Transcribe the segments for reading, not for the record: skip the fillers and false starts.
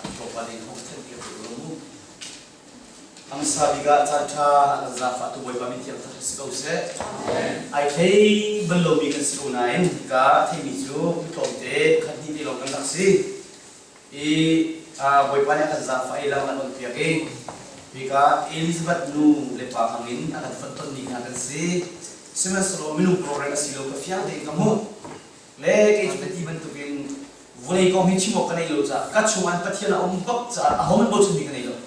Tlawmpal in thawng ka thanh piak rih u mu. A hmasa bik ah caan ṭha a kan zaangfahtu Bawipa min thiang thangṭhat si ko seh. Ai thei bal lomi kan si ko nain hika a theimi cu mi tlawmte khat hnih te lawng kan rak si. I Bawipa nih a kan zaangfah i lam an onpiak i hika Elizabeth nu le pa hmangin a kan fonhtonmi hna kan si. Sihmanhsehlaw minung program a si lo ka fiang tein ka hmuh. Le kei cu ka ti bantukin vawlei kong hi chim awk ka neih lo caah ka chungah Pathian a um bak caah ahohmanh bochanmi ka nei lo.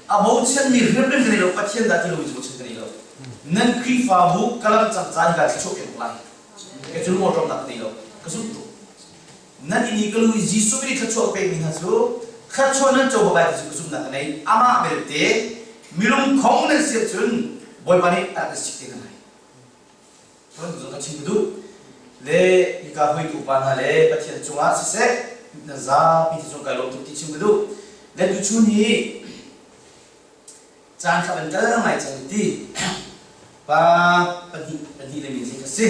A bochanmi hrimhrim ka nei lo, Pathian dah ti lomi cu bochan ka nei lo. Nan Khrihfabu ka lam cang caan ka thluachuah piak lai. Ka cu lungawṭawmnak ka nei lo. Ka zumh tuk. Nan inn i ka lu i Jesuh nih thluachuah pekmi hna cu thluachuah nan co bak lai ti cu ka zumhnak ka nei. Amah belte milung khong nan si ahcun Bawipa nih a rak in sik te hna lai. Tuan zong ka chim ka duh. Le hika hruaitu upa hna le Pathian cungah siseh nan zapi te cung kai lawm tuk ti chim ka duh. Le tuchun hi caan kha van kal ngai cang ti pa pahnih le min ka si.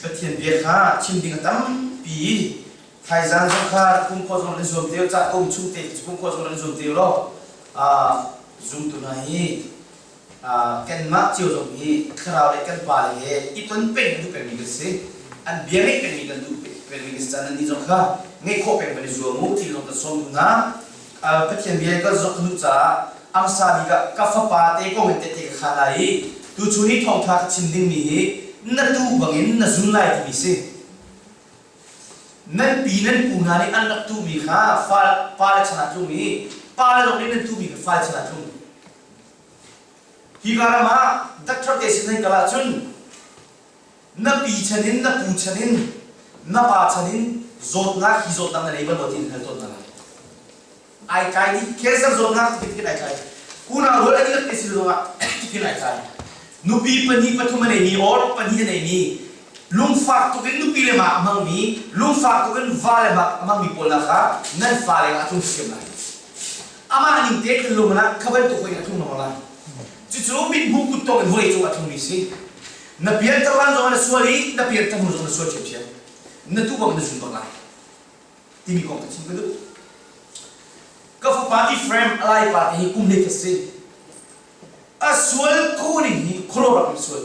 Pathian bia kha chim ding a tampi thaizang zong kha kum khua zong nan zuam te ca kum chung te kum khua zong nan zuam te law zumtu hna hi kanmah cio zong hi thlarau le kan pale he i ton peng kan duh pengmi kan si. An bia ngeih pengmi kan duh pengmi kan si caah nannih zong kha ngeih khawh peng van i zuam u ti zong kan sawm duh hna. Pathian bia ka zok ka duh caah amsa bik ah ka fapa te kong in tehte ka khaan lai i tuchun i thawngṭha ka chim dingmi hi na tuu bangin na zun lai timi si. Nan pi nan pu hna nih an rak tuhmi kha pale chan ah tlung i pale zong nih nan tuhmi kha fale chan ah tlung. Hi ram ah doctor te sin nan kal ahcun na pi chan in na pu chan in na pa chan in zawtnak hi zawtnak na nei bal maw ti in hal tawn hna lai. Ai tlai dih cancer zawtnak tikin ai tlai. Unau rual a dihlak te sin zongah tikin ai tlai. Nupi pahnih pathum a neimi or pahnih a neimi lungfak tuk in nupi le ma a hmangmi lungfak tuk in va le ma a hmangmi pawl hna kha nan fale ah tlung siam lai. Amah ning te thinlung ah kha bantuk hoi a thlung lengmang lai. Cucu mithmuh kuttawk in vawlei cung ah thlungmi si. Na pianter lan zong na sual i na pianter hnu zong na sual ṭhiamṭhiam. Na tuh bang na zun bak lai. Timi kong ka chim ka duh. Ka fapa Ephraim a lai pa te hi kum hlei khat si. A sual khawh ning hi khuaruah rak in sual.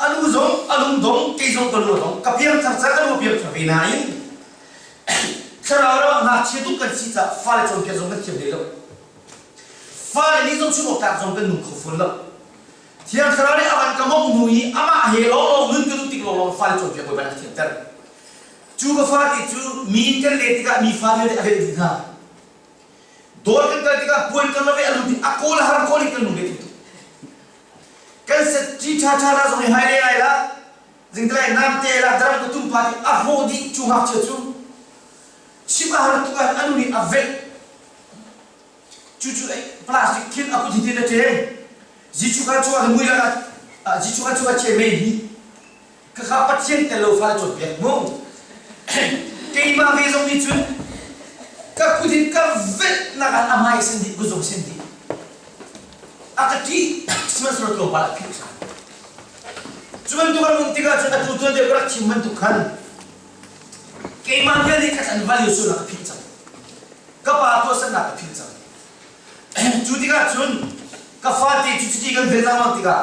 A nu zong a lungdong, kei zong ka lu a dong. Ka piangthar cang, a nu a piangthar ve nain thlarau ram ah ngakchia tuk kan si caah fale cawnpiak zong kan thiam hlei lo. Fale nih zong chim awk tlak zong kan nung kho fawn lo. Thiang Thlarau nih a van ka mawngh hnu i amah he lawnglawng nun ka duh tik lawnglawng fale cawnpiak Bawipa nih a thiamter. Cu ka fate cu mi inn kan len tikah mi fa vialte a velh dih hna. Dawr kan kal tikah puan kan la ve a lut i a kawl a har kawl in kan lung ve tuk. Kan set ṭi ṭha ṭha na zong i hai le lai la zingtlai nam te la daram ka tum pa ti a hrawh dih cu ngakchia cu chim a har tuk ah anu nih a velh cu cu plastic thil a kut hi tin a ṭem Jesuh kha chuah mui lakah Jesuh kha chuah che mei hi Khakha Pathian tel lo fale cawnpiak mu. Keimah ve zong nih cun ka kut in ka velhnak ah a hmai sen dih, kuzung sen dih. A ka ṭih, sihmanhsehlaw tlawmpal ah philh ṭhan. Cu bantuk an um tikah cun atu tuan deuh ka rak chim bantuk khan keimah vial nih ka thlan value sualnak ka philh cang. Ka pa tuahsernak ka philh cang. Cu tikah cun ka fate cu cuti kan velh lengmang tikah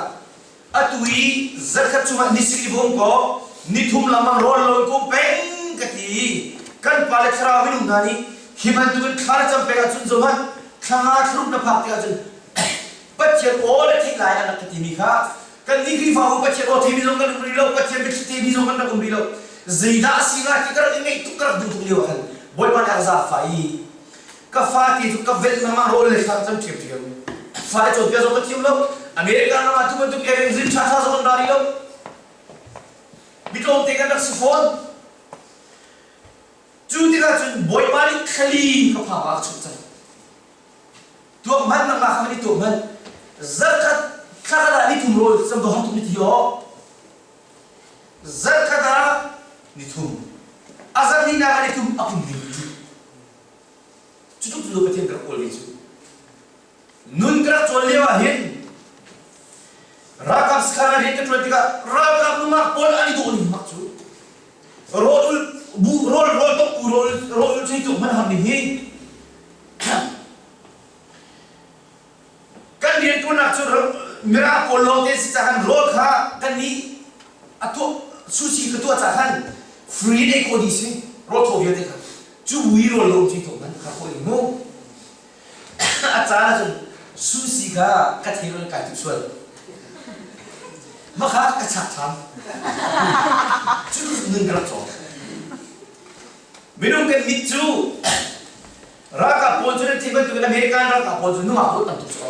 Atu i zarkhat chungah ni sik i bawm kaw nithum lengmang rawl lo in kum peng ka ti i kan pale thlarau minung hna nih hi bantukin thla na cam peng ahcun zohhmanh thla nga thlaruk na phak tikah cun Pathian aw na theih lai an rak ka timi kha kan nih Khrihfabu Pathian aw theimi zong kan um rih lo Pathian biathli theimi zong kan rak um rih lo zeidah a si hnga ti ka rak i ngaih tuk ka rak duh tuk lio ah khan Bawipa nih a ka zaangfah i Ka fate cu ka velh lengmang rawl le thla cam ṭhiamṭhiam. Fale cawnpiak zong ka thiam lo. America ram ah tu bantuk evangelism ṭhaṭha zong an ra rih lo. Mi tlawmte kan rak si fawn. Cu tikah cun Bawipa nih thlali ka phak ah a chuh cang. Tuak hmanh nangmah kha van i tuak hmanh. Zarkhat thlakhat ah nithum rawl cam dawh hang tuk ni ti awk. Zarkhat ah nithum. A zarh hnihnak ah nithum a pum ding. Cu tluk cu Pathian ka rak kawl ve cu. Nun ka rak cawn lio ah hin ralkap sakhan ah rian ka ṭuan tikah ralkap nungak pawl an i dawh ning mak cu rawl ul bu rawl rawl tok u rawl. ning hi kan rianṭuannak cu mirang pawl lawng te si caah khan rawl kha kan nih a tuah sushi ka tuah caah khan free in ei khawh dih si rawl thaw vialte kha cu bu i rawl lo ci thawk khan kha khawh in mu a caan ahcun sushi kha ka thei lo kai tuk sual mah kha ka chak ṭhan cu nun ka rak cawng minung kan mit cu Ralkap pawl cu nan theih bantukin American ralkap pawl cu nungak pawl tam tuk cu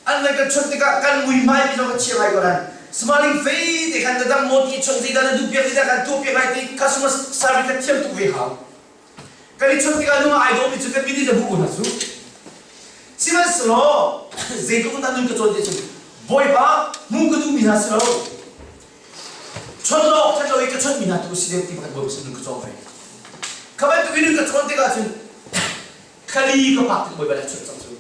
an van kan chawnh tikah kan muihmai mi zong kan chia ngai ko nan smiling face te khan na dam maw ti chawnh zeidah na duh piak zeidah kan tuah piak lai ti customer service kha thiam tuk ve hau kan i chawnh tikah nungak ai dawh mi cu kan mit in a hmuh ko hna cu sihmanhsehlaw zeitluk in dah nun ka cawn ti cun bawipa hmuh ka duhmi hna si lo Chawnh lo awk that lo i ka chawnhmi hna tu si deuh ti pakhat bawi sin ka cawng ve. Kha bantuk in ka chawn tikah cun khali ka pak tik bawi bal a chawnh cang cu.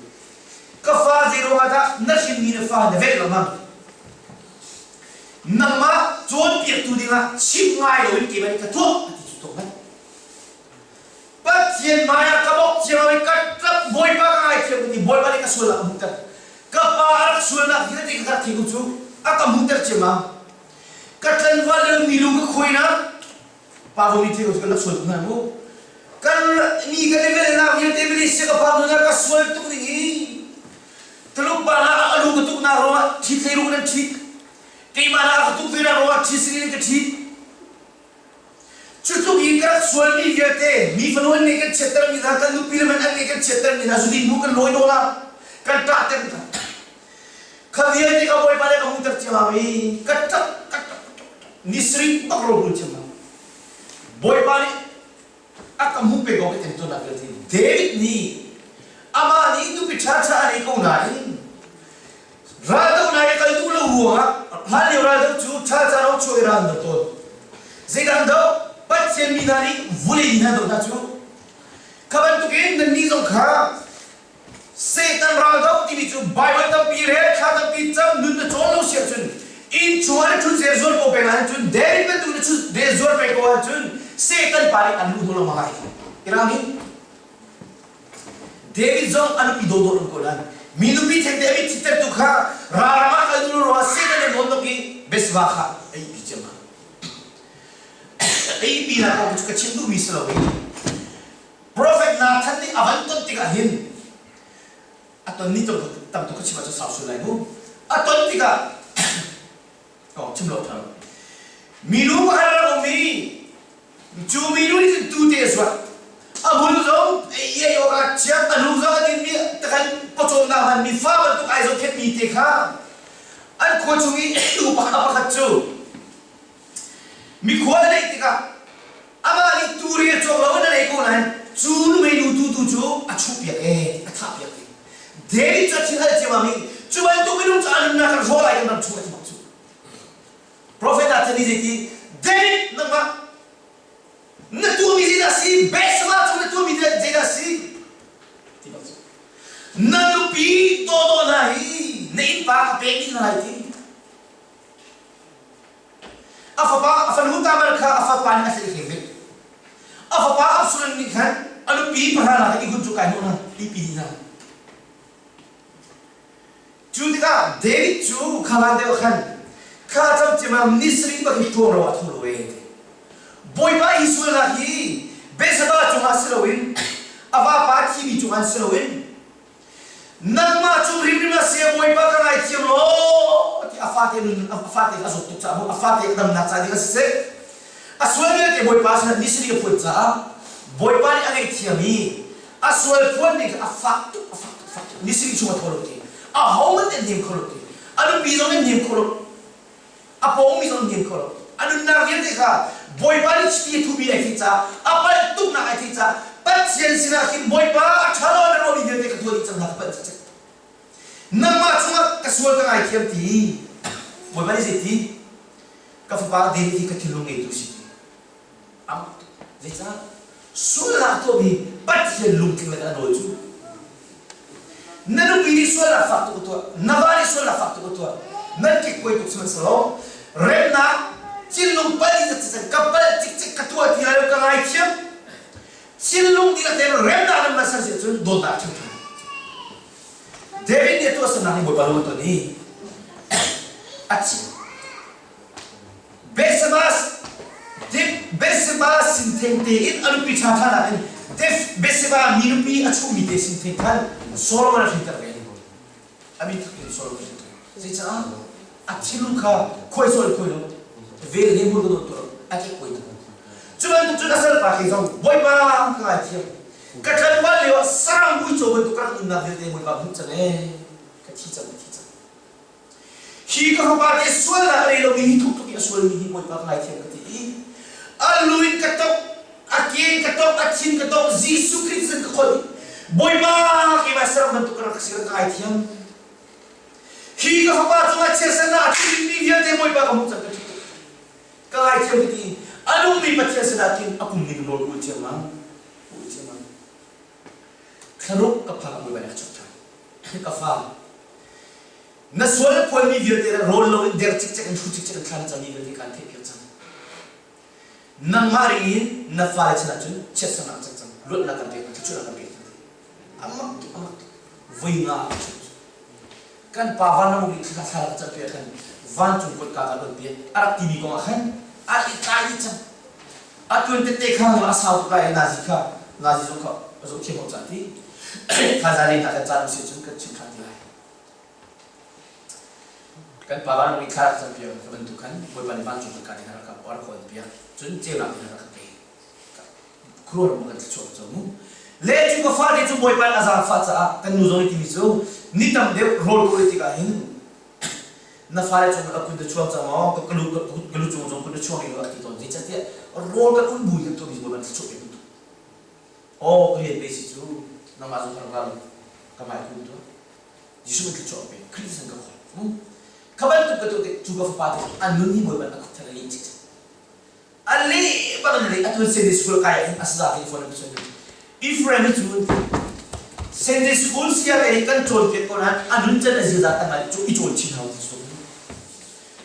Ka fa zei ruangah dah na hrinmi na fa na velh lengmang. Nangmah cawnpiaktu dingah chimh ngai loin keimah nih ka tuah a ti cu tuk hmanh. Pathian hmaiah ka bawk cio i ka ṭap Bawipa ka ngaithiam ka ti Bawipa nih ka sualnak a hmuhter ka pa a rak sualnak vialte ka rak thei ko cu a ka hmuhter ciammam ka tlanval le mi lung ka khuainak pa vomi thei ko cu kan rak sual tuk hna mu kan mi kan i velnak vialte Malaysia ka phak hnu ka sual tuk ding i Tuluk pa hna a lu ka tuknak ruangah ṭhit hlei ruk in an ṭhit keimah hna a ka tuk ve nak ruangah ṭhit sing in ka ṭhit Cu tluk i ka rak sualmi vialte mi fanu an nih kan chiattermi hna, kan nupi le man an nih kan chiattermi hna, zudin hnu kan lawi nawl ah kan ṭahter hna. Kha vialte ka Bawipa le ka hmuhter ciammam i ka ṭap ka ṭap ka ṭap ni sarih bak rawl hul ciammam. Bawipa nih a ka hmuh peng ko ka temtuarnak vialte David nih amah nih nupi ṭhaṭha a nei ko nain Raldohnak i kal duh lo ruangah hlanlio raldoh cu ṭhal caan awk chuah i ral an do tawn. Zeidah an doh? Pathian mi hna nih vulei mi hna doh hna cu. Kha bantukin nannih zong kha Satan raldoh timi cu Baibal tampi rel, thla tampi cam, nun na cawn lo si ahcun inn chungah na ṭhut zer zuar ko peng ahcun David bantuk na ṭhut der zuar peng ko ahcun Satan pa nih an luh hnu lengmang lai. I ralring. David zong a nupi dawdawh um ko nain mi nupi thengte a mit thittertu kha ralram ah kal duh lo ruangah Satan nih nawn tuk i Bethsheba kha a ihpi ciammam. A ihpi nak kong cu ka chim duhmi si lo i Prophet Nathan nih a van ton tikah hin a ton ni tam tuk ka chim ahcun sau sual lai mu. A ton tikah oh chim lo ṭha lo. Minu pakhat a rak um i Cu minu nih cun tute a zuat. A hmul zong ei ei awk ah chiat, a lu zong a dinmi takhan pawcawmnak hmanmi fa bantuk ai zohkhenhmi te kha an khua chung i upa pakhat cu mikhual a neih tikah amah nih turi a cawk lo in a nei ko nain cu nuhmeinu tutu cu a chuhpiak ee a thahpiak i David cu a thil hal ciammam i cu bantuk minung cu a nunnak kan hrawh lai kan ram chung a ti bak cu. Profet ah chan zeiti David nangmah na tuahmi zeidah si Bethsheba cu na tuahmi zeidah si ti bak cu na nupi dawdawh hna hi na innpa ka pek dih hna lai ti a fapa a fanu Tamar kha a fapa nih a tlaih hleng ve a fapa Absalom nih khan a nupi pahra hna kha i hun cu kai hnawh hna i pi dih hna Cu tikah David cu kha hlan deuh ah khan kha camcim ni sarih bak hi ṭuang lo ah tho lo ee ti. Bawipa i sualnak hi Bethsheba cungah si loin a vapa thimi cungah si loin nangmah cung hrimhrim ah sia Bawipa ka ngaithiam law ti a fate nun a fate a zawt tuk caah a fate a damnak ca ding a siseh a sual vialte Bawipa sinah ni sarih a phuan caah Bawipa nih a ngaihthiam i a sual phuan ning kha a fak tuk a fak tuk fak tuk nisarih chung a tho lo ti a hohmanh nih an hnem kho lo ti a nupi zong nih an hnem kho lo a pawngmi zong an hnem kho lo a nunnak vialte kha Bawipa nih chiti a thuhmi ai theih caah a palh tuknak ai theih caah Pathian sinah khin Bawipa a ṭha lo na ruahmi vialte ka tuah dih cang hna ka palh cikcek nangmah cungah ka sual ka ngaithiam ti Bawipa nih zei ti ka fapa David hi ka thinlung ngeitu si ti Zeicah? Sualnak tuahmi Pathian lungtling le a nawl cu. Na nupi nih sualnak fak tuk a tuah, na va nih sualnak fak tuk a tuah, nan kikkuai tuk sihmanhsehlaw remnak thinlung pal in ka palh cikcek ka tuah ti lai lo ka ngaithiam. Thinlung dihlak tein remnak nan van ser si ahcun dawtnak a ṭhang ṭhan. David nih a tuahsernak nih Bawipa lung a ton i a thi. Bethsabas Bethsaba sin theng tein a nupi ṭha ṭha nakin Bethsaba mi nupi a chuhmi te sin theng khan Solomon a hrinter ve. A min thak in Solomon a hrinter. Zeicah a thinlung kha khuai sual khuai lo vel he hmur ka dawt tuah a tlek kuai Cu bantuk cun a salpa ke zong Bawipa ka ngaithiam. Ka tlangval lio ah sarang uico bantuk ka rak nunnak vialte Bawipa hmuh cang ee. Ka thi cang ka thi cang. Hi ka fapa te sualnak a nei lomi hi thuk tuk i a sualmi hi Bawipa ka ngaithiam ka ti i a lu in ka tok, a ke in ka tok, a thin ka tok, Jesuh Khrih sin ka kholh i Bawipa keimah sarang bantuk ka rak si ka ngaithiam. Hi ka fapa cungah chiatsernak a tlunmi vialte Bawipa ka hmuh cang ka ṭih tuk. Ka ngaithiam ka ti. A nungmi Pathian sinah khin a kum ning nawl ul ciammam. Ul ciammam. Thlaruk ka phak ah Bawipa nih a ka chawnh ṭhan. Ka fa, na sual na phuanmi vialte le rawl loin der cikcek in hru cikcek in thla na cammi vialte kaan theihpiak cang. Nangmah ring in na fale chan ahcun chiatsernak a cang cang. Luatnak kan pek hna, thluachuahnak kan pek hna. A mak tuk, a mak tuk. Voi nga a chim. Kan pa van ram nih thla thla rak campiak khan vancung kutka ka don piak a rak timi kong ah khan a i tlai dih cang. A tuan tette kha a sau tuk lai i nazi kha nazi zong kha a zoh thiam lo cah ti. Kha zan hna kan caan si cun kan chim ṭhan ti lai. Kan pa van ram nih thla rak campiak ka bantuk khan Bawipa nih vancung kutka nih rak ka rak ka piak. Cun ceunak nih rak ka pe. Khuaruahhar maw kan thluachuah ko mu. Le cu ka fale cu Bawipa nih a zaangfah caah kan nu zong nih timi cu ni tam deuh rawl ka ul tikah hin na fale cung a kun na chuang cang maw ka lu ka lu cung zong kun na chuang rih lo a ti tawn zeicahtiah rawl kan un bu in kan tuahmi Bawipa nih thluachuah pek bantuk aw ka rian pe si cu nangmah zong ka rak ka mai kun tuah Jesuh in thluachuah pek Khrih sin ka khawl kha bantuk ka tuah tik cu ka fapa te an nun hi Bawipa nih a khupthal a leh chih A leh bak in a leh. Atu Sunday school kai ah hin a saza te phone an chun. Ephraim hi cu Sunday school sia te nih kan cawnpiak ko nain a nun can a ziaza kan ngai cu i cawn chin hau ti cu.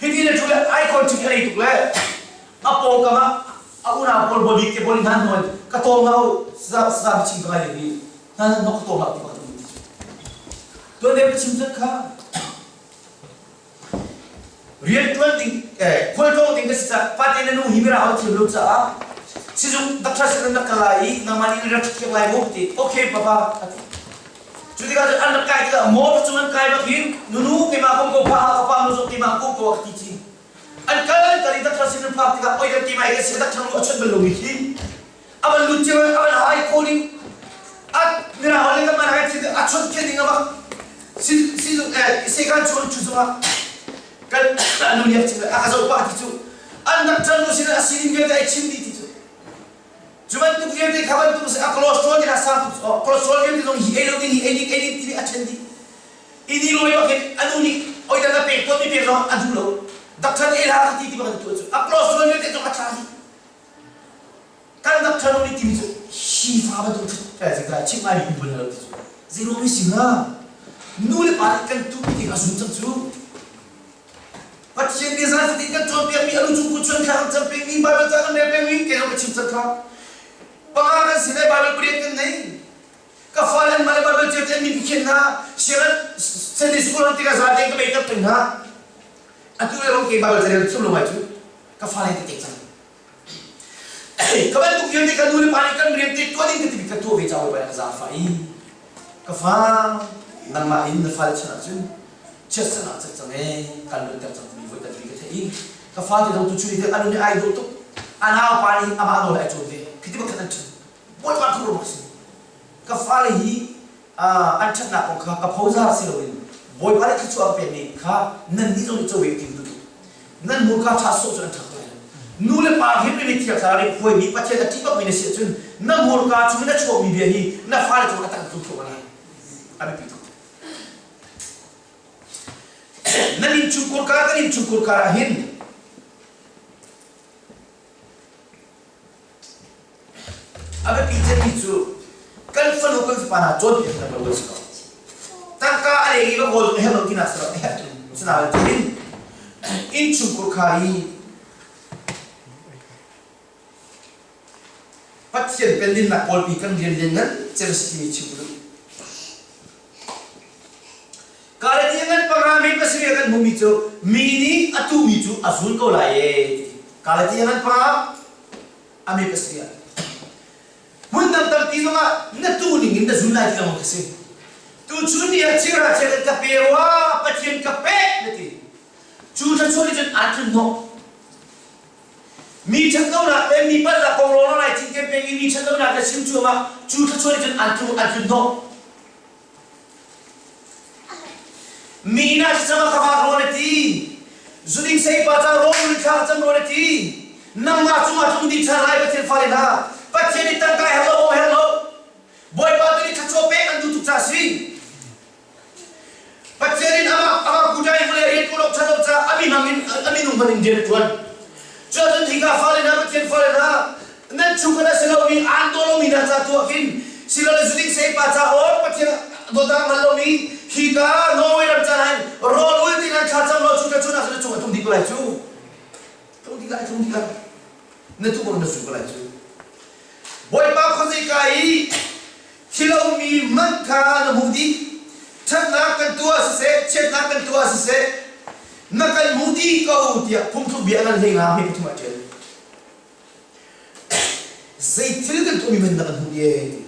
Hiti na ṭu le icon ṭhik a nei tuk le a pawngkam ah a unau pawl bawbik te pawl hna hnuan ka tawng hau saza saza biachim ka ngai hi hna hna ka tawng hau ti pakhat um ti cu. Tuan deuh ka chim cun kha Rianṭuan ding khualtlawng ding ka si caah pate na nu hi mirang an thiam lo caah sizung doctor sin an rak kal lai i nangmah nih na rak ṭhiak lai maw ti okay papa a ti. Cu tikah cun an rak kai tikah motor cung an kai bak hin nunu keimah kom ko pha ka pa nu zong keimah kom ko a ka ti ci. An kal an kal i doctor sin an phak tikah oi kan keimah hi ka si doctor nu a chawnh bal lomi khi a van lut cio a van hai kho ding a mirang holh in kan man hai a chawnh thian ding a bak si si sekan chu an chu zongah kan anu nih a chim a ka zoh pah ti cu an doctor nu sin a sining vialte ai chim dih ti cu cu bantuk vialte kha bantuk a cholesterol ti sang tuk cholesterol vialte zong hi ei lo ding hi ei ding ei ding ti a ṭhen dih ini loi bak hin anu nih oi dan a pek tawn mi pek zong a duh lo doctor nih ei hlah ti ti bak an tuah cu a cholesterol vialte zong a tla dih Kan rak ṭha lo nih timi cu hi fa bantuk ṭhut chimh ngaimi um bal lo ti cu zeiruang i si hnga? Nu le pa nih kan tuhmi ti kha zum cang cu. Pathian nih zan fatin kan cawnpiakmi a lu cung kut chuan thla kan cam pengmi Baibal ca kan rel pengmi kei zong ka chim cang kha. Panga kan si le Baibal pariat kan nei. Ka fale an mah le Baibal cio te an min khen hna. Sianginn Sunday school an tikah za tein ka bei ter peng hna. Atu le rong ke Baibal ca rel thiam lo ngai cu ka fale te tek cang. Ka bantuk vialte ka nu le pa nih kan rian te tuah ding ka timi ka tuah ve caah Bawipa nih a zaangfah i ka fa nangmah in na fale chan ahcun chiatserh ah cat cang ee kan luatter cang timi voi tampi ka theih i ka fate zong tuchun i a nun i ai dawh tuk a naupa nih amah nawl ai cawn ve khi ti bak khan an ṭhan Bawipa thu bak si ka fale hi an ṭhatnak kong kha ka phozar si loin Bawipa nih thluachuah a pekmi kha nannih zong nih co ve ti duh nan hmurka ṭha sawh cu an ṭhak lai nu le pa hrimhrim i thiang thlarau nih huaimi Pathian a ṭih bakmi na si ahcun na hmurka chung in a chuakmi bia hi na fale cung a tang tlung thluahmah lai a biapi tuk nan innchungkhur kar kan innchungkhur kar ah hin A biapi cemmi cu kan fanu kan fapa hna cawnpiak hna lo an si ko. Tangka a leng i va kawl a herh lo tinak si lo a herh sinain cutin innchungkhur kha hi Pathian penninnak kawlpi kan rian lianngan cem si timi chim duh. Kalati ngan panga mi pasarih kan hmuhmi cu mi nih a tuhmi cu a zul ko lai e. Kalati ngan panga a mi pasarih. Hmun dang tampi zongah na tuh ning in na zul lai ti lengmang ka si. Tuchun ni ah chira chiat ka pe rua Pathian ka pek na ti. Cu thluachuah nih cun aa tlun hnawh. Mi ṭhatlonak le mi palhnak kong lawng lai cinken peng i mi ṭhatlonak le chim cuahmah cu thluachuah nih cun an tlun an tlun hnawh. Mi inn ah thlacam ah ka vak rawl a ti. Zuding seipa ca rawl rul thla ka cam rawl a ti. Nangmah cungah tlung dih ṭhan lai Pathian fale hna. Pathian nih tangka herh lo, aw herh lo. Bawipa tu nih thluachuah pek an duh tuk ca a si. Pathian in amah amah kuta in vawlei rian ṭuan awk ṭhat lo caah a minung in a minung hmanh in rian a ṭuan. Cuahcun hika fale hna Pathian fale hna nan chungkhat a si lomi aan daw lomi hna ca tuah khin silole zuding seipa ca or Pathian dawtnak hngal lomi hika Norway ram ca hin rawl ul ti nan thla cam lo cu ka cun ah na cung a tlung dih ko lai cu. Tlung dih lai tlung dih lai. Na tu bang na su ko lai cu. Bawipa khuazeika i thilomi man kha na hmuh dih. Ṭhatnak kan tuah siseh, chiatnak kan tuah siseh, na kan hmuh dih ko tiah phungthluk bia ngan hlei nga hme pathum ah ṭial. Zei thil kan tuahmi hmanh na kan hmuh dih ee ti.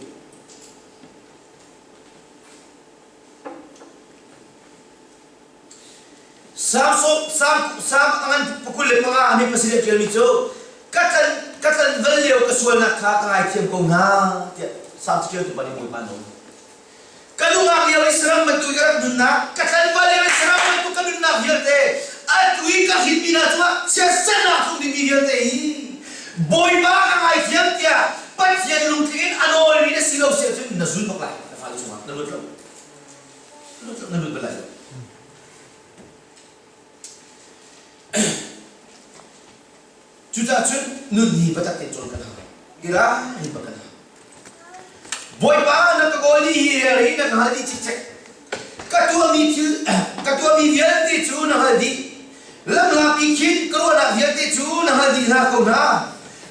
Salm Salm Salm a ngan 25 a mi pasarih a ṭialmi cu ka tlan ka tlanval lio ka sualnak kha ka ngaithiam ko hna tiah Salm caṭialtu pa nih Bawipa nawl. Ka nungak lio i saram bantuk ka rak nunnak, ka tlanval lio i saram bantuk ka nunnak vialte, atu i ka hrinmi hna cungah chiatsernak tlung dingmi vialte hi Bawipa ka ngaithiam tiah Pathian lungtling in a nawlmi na si lo si ahcun na zul bak lai na fale cungah na lut lo. Na lut bal lai lo. Cucaah cun nun hi biatak tein cawn kan hau. Ira hi bak kan hau. Bawipa na ka kawl dih hi hi na ka hngalh dih cikcek. Ka tuahmi thil ka tuahmi vialte cu na hngalh dih. Lamhlapi khin ka ruahnak vialte cu na hngalh dih hna ko hna.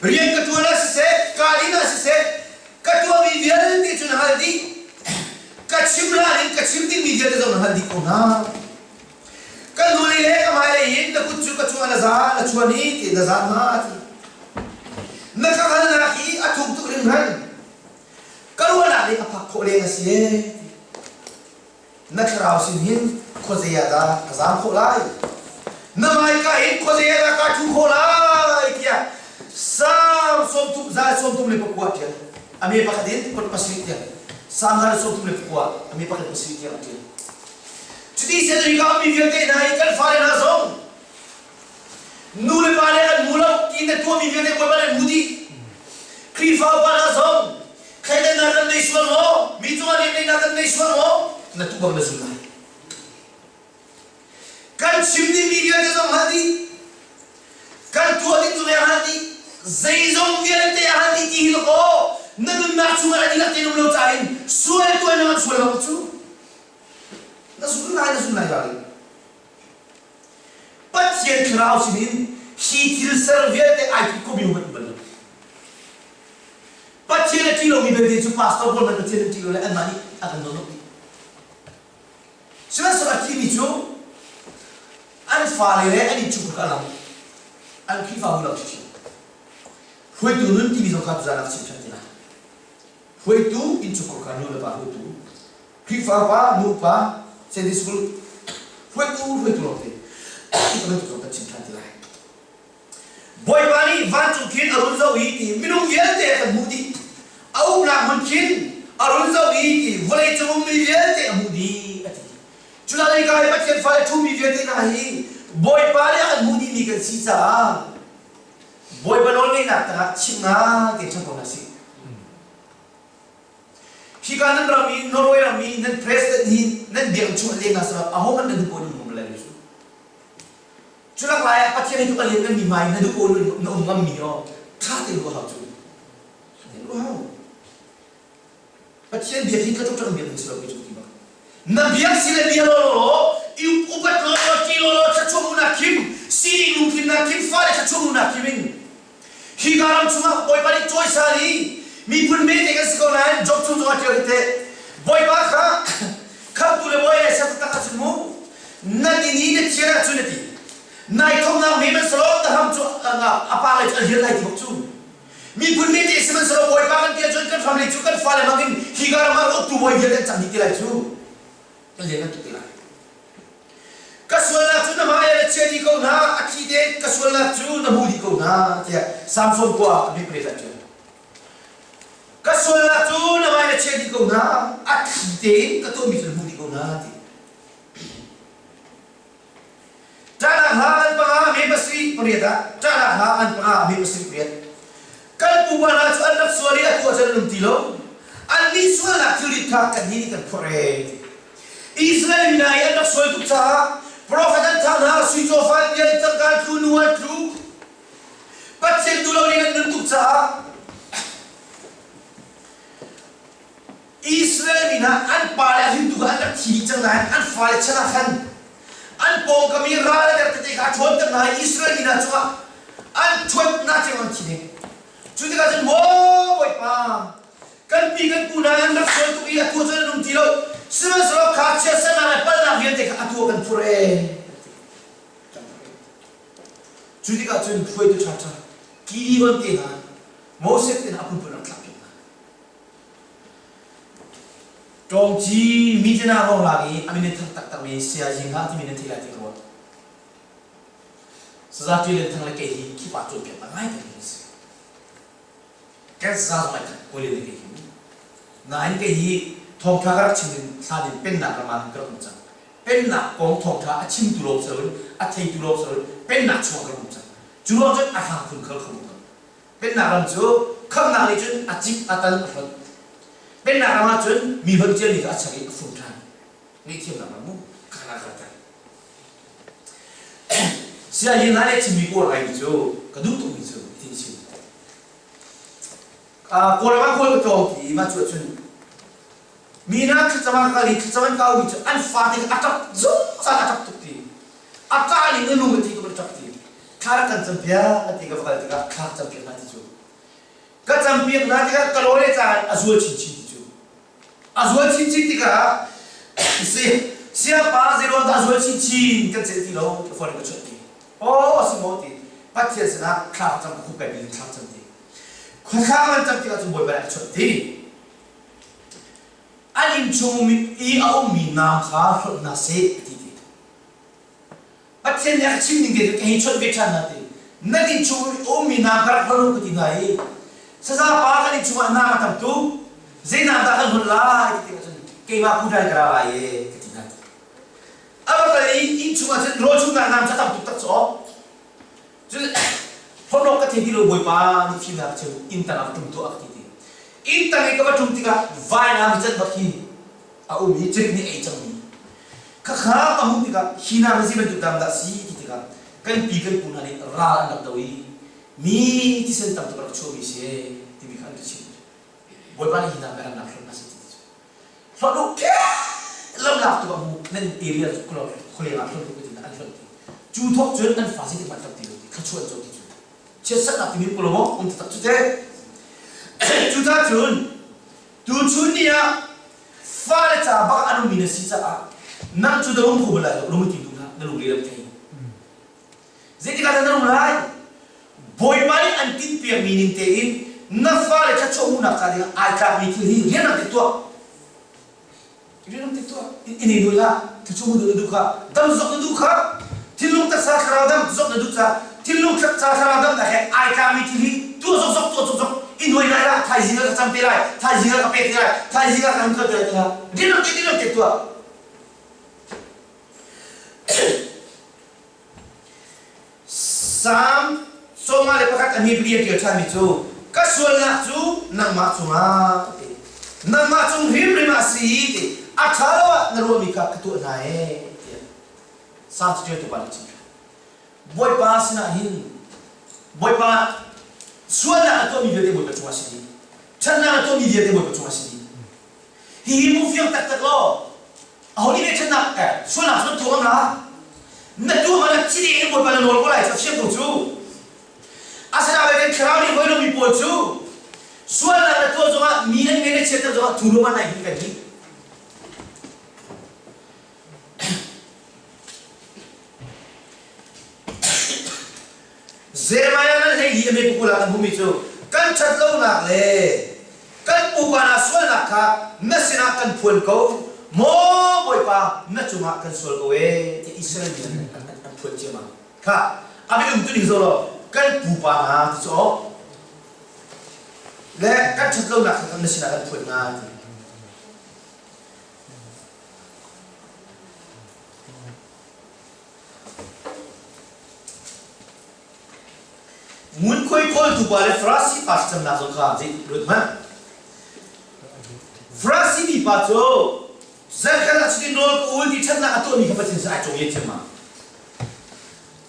Rian ka ṭuan ah siseh, kaa din ah siseh, ka tuahmi vialte cu na hngalh dih. Ka chim hlan in ka chim dingmi vialte zong na hngalh dih ko hna. Ka hnulei le ka hmailei in na kut cu ka cungah na za na chuan i ti na zan hna ti. Na ka hngalhnak hi a thuk tuk hringhran. Ka ruahnak nih a phak khawh leng a si ee. Na thlarau sin hin khuazei ah dah ka zaam khawh lai? Na hmaika hin khuazei ah dah kaa ṭhu khawh lai? tiah Salm sawmthum za 34 a ṭial. A me pakhat in kut pasarih tiang. Salm 134 a me pakhat pasarih tiang a ṭial. Cuti sen rika ummi vialte hna hi kan fale hna zong nu le pa le an hmu lo ti na tuahmi vialte Bawipa nih an hmu dih. Khrihfa upa hna zong thleidannak kan nei sual maw? Mi cungah rianneihnak kan nei sual maw? Na tuh bang na zul lai. Kan chim dingmi vialte zong hngal dih. Kan tuah ding zong hngal dih. Zeizong vialte a hngal dih ti hi kaw na nunnak chungah a dihlak tein um lo caah in sual tuah na sual lo cu. Na zul lai na zul lai ral. Pathian thlarau sinin hi thil ser vialte ai thup khomi hmanh bal lo. Pathian a ṭih lomi belte cu pastor pawl hmanh Pathian an ṭih lo le anmah nih a kan nawlnok dih. Sihmanhsehlaw a thimi cu an fale le an innchungkhar kha a lang. An Khrihfabu lang chinchin. Hruaitu nun timi zong kha tuzaan ah ka chim ṭhan ti lai. Hruaitu innchungkhar kha nu le pa hruaitu, Khrihfa pa, nu pa, Sunday school hruaitu hruaitu lawngte hi bantuk zong kan chim ṭhan ti lai. Bawipa nih vancung khin a run zoh i ti minung vialte a kan hmuh dih. A umnak hmun khin a run zoh i ti vawleicung ummi vialte a hmuh dih a ti. Cucaah ka hi Pathian fale ṭhumi vialte hna hi Bawipa nih a kan hmuh dihmi kan si caah Bawipa nawlngeihnak tangah chim ngai te ṭhang ko hna sih. Hika nan ram i Norway ram i nan president hi nan biakinn chung a leng hna sawh ahohmanh nan duh ko nan um lai lo cu. Culak lai ah Pathian hi tuk a liannganmi hmai na duh ko na um ngammi aw ṭha tein ruah hau cu. Ṭha tein ruah hau. Pathian biak hi tlatuk ṭak biak ding si lo cu ti bak. Na biak si le bia law law i upat law law ṭi law law thluachuah hmuhnak khim sining lungtlinnak khim fale thluachuah hmuhnak khim in hi ka ram chungah Bawipa nih cawisan i. Miphun mete kan si ko nain Job chung zongah ṭial hi teh Bawipa kha khamtu le bawi ai ser taktak ahcun mu na din i na thian ahcun a ti. Nai thawknak me man selaw na hram cu a pa lei cu a lian lai ti bak cu. Miphun mete sihmanhsehlaw Bawipa kan ti ahcun kan hram lei cu kan fale hmang in hi ka ram ah uktu bawi vialte an cang dih ti lai cu. Kan lian kan tuk ti lai. Ka sualnak cu na hmai ah na chia dih ko hna, a thi tein ka sualnak cu na hmu dih ko hna, tiah Samson khua ah a bik pret ah ṭial. Ka sualnak cu na hmai na chia dih ko hna, a thli tein ka tuahmi cu na hmu dih ko hna, ti. Ṭahnak hla an panga me pasarih pariat ah ṭahnak hla an panga me pasarih pariat. Kan pupa hna cu an rak sual i atu ah cun an um ti lo. Annih sualnak thilrit kha kannih nih kan phorh ee. Israel mi hna i an rak sual tuk caah profet an thah hna, sui cawfa an lian, tangka an tlu, nu an tlu. Pathian duh lo ning an nun tuk caah Israel mi hna an pale a hrin tu kha an rak thi dih cang nain an fale chan ah khan an pawngkam i ral a der tete kha a ṭhawnter hna i Israel mi hna cungah an ṭhuat tiang an thi ding. Cu tikah cun maw Bawipa kan pi kan pu hna an rak sual tuk i atu cun an um ti lo sihmanhsehlaw kha chiatsernak le palhnak vialte kha atu ah kan phur ee. Cu tikah cun hruaitu ṭhaṭha Gideon te hna Moses te hna a phunphun rak thlahpiak hna. Ṭawngci mitina rong lak i a min in thang taktakmi Saya Zing Hlah timi nan theih lai ti ka ruat. Saza Ṭi Lian Thang le kei hi khipa cawnpiaknak ngai tak mi si. Kan saza zong ai khat kawi le kei hi. Nain kei hi thawngṭha ka rak chim in hlan in pennak ram ah ka rak um cang. Pennak kong thawngṭha a chimtu lawng si loin a theitu lawng si loin pennak chungah ka rak um cang. Cu ruang cun a hrang phun khal kho lo. Pennak ram cu khamhnak nih cun a cik a tan a hlonh. Pennak ram ah cun mi hlonh ciami kha a chak i a fum ṭhan. Ngaihthiamnak ram mu khana kha tan. Saya Yin Hai nih chimmi kawl ngaimi cu ka duh tukmi cu hitin chim. Kawlram ah kawl ka tlawng ti mah cu ahcun mi hna thlacam ah kal i thlacam an kaumi cu an fate kha a ṭap zungzal a ṭap tuk ti. A ṭah ning na lung a thi tuk in a ṭap ti. Thla rak kan campiak a ti ka va kal tikah thla ka campiak hna ti cu. Ka campiak hna tikah ka law le caan a zual chinchin ti cu. A zual chinchin tikah si siapa zeiruang dah a zual chinchin kan celh ti lo ti phone in ka chawnh ti. Aw a si maw ti. Pathian sinah thla ka cam ka khup kai bil in thla ka cam ti. Khuathla kan cam tikah cun Bawipa nih a chawnh ti. An inn chung i a ummi naam kha hlonh hna seh a ti ti. Pathian nih a ka chim ning te cu ka hei chawnh ve ṭhan hna ti. Nan inn chung i a ummi naam kha rak hlonh u ka ti hna i saza pa kan inn chungah naam a tam tuk. Zei naam dah kan hlonh lai ti tikah cun keimah kudai ka ra lai e ka ti hna. A va kal i inn chungah cun rawl chumnak naam cu a tam tuk tak cu aw. Cun hlawt ka thei ti lo Bawipa nih fimnak cheu inn tangah va ṭum tuah a ka ti ti. Inn tang i ka va ṭum tikah vainam can bak hi a um i cirik nih a ei cangmi. Khakha ka hmuh tikah hi hna hi zei bantuk dam dah si ti tikah kan pi kan pu hna nih ral an rak do i mi thisen tam tuk a rak chuahmi si timi kha an ka chimh. Bawipa nih hi hna ka rak hlonh hna seh ti cu. Hlonh u lamlak tu ah mu nan area khualeng ah hlonh u ka ti an hlonh ti. Cu thawk cun an fa zeitik hmanh hlok ti lo ti thluachuah an co ti cu. Chiatserhnak timi um ko lo maw um taktak cu teh. Cucaah cun tuchun ni ah fale ca bak an ummi na si caah nang cu na rum kho bal lai lo lung ti duh hlah na lung lehlam thei. Zeitik ah dah na rum lai? Bawipa nih an tinhpiakmi ning tein na fale thluachuah hmuhnak ca dingah ai tlakmi thil hi rianrang te tuah. Rianrang te tuah. In ei duh hlah. Thluachuah hmuh na duh kha. Dam zok na duh kha. Thinlung taksa thlarau dam zok na duh ca. Thinlung ca thlarau damnak he ai tlakmi thil hi tuah zokzok tuah zokzok. In hoi lai lah thaizing ah ka cam te lai. Thaizing ah ka pek te lai. Thaizing ah ka han kal te lai te hlah. Rianrang te rianrang te tuah. Salm 51 a hmibili a ṭial ṭhanmi cu ka sualnak cu nangmah cungah ti nangmah cung hrimhrim ah a si ti a ṭha lo ah na ruahmi kha ka tuah hna ee tiah Salm caṭialtu pa nih a chim ṭhan. Bawipa sinah hin Bawipa sualnak a tuahmi vialte Bawipa cungah a si dih. Ṭhatnak a tuahmi vialte Bawipa cungah a si dih. Hihi mu fiang taktak law aho nih ṭhatnak eh sualnak cu na tuah hnga na tuah man ah thi in Bawipa na nawl ko lai cu a fiang ko cu. Asinain kan thlarau nih hawi lomi pawl cu Sualnak na tuah zongah mi nan ngei na chiatter zongah thu ruangah nai hin kan hi. Jeremiah ngan hlei hi a me pakul ah kan hmuhmi cu kan ṭhat lonak le kan pupa hna sualnak kha na sinah kan phuan ko maw Bawipa na cungah kan sual ko ee ti Israel mi an, an, an phuan ciammam kha a minung tu ning zo law kan pupa hna ti cu aw le kan ṭhat lonak kha na sinah kan phuan hna ti Ngunkhuai khawltu pa le Farasi pa thlacamnak zong kha zei ruat hmanh. Farasi mi pa cu zarkhat ah cutin rawl ka ul ti ṭhatnak a tuahmi kha Pathian sin ai cawng ye ciammam.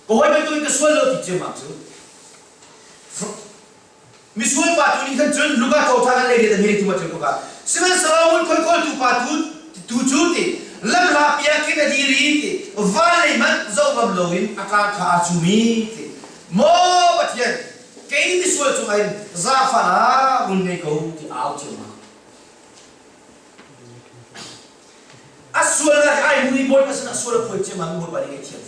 Ka hawi bantukin ka sual lo ti ciammam cu. Misual pa tu nih khan cun Luka thawngṭha kan lei rian a hme tu ma ṭial ko ka. Sihmanhsehlaw ngunkhuai khawltu pa tu tu cu ti lamhla pi ah khin a dir i ti van lei hmanh zoh ngam loin a tlang kha aa cum i ti Maw Pathian kei misual cungah hin zaangfahnak run ngei ko ti au ciammam. A sualnak ai hmu i Bawipa sinah sual a phuan ciammam i Bawipa nih ngaihthiam.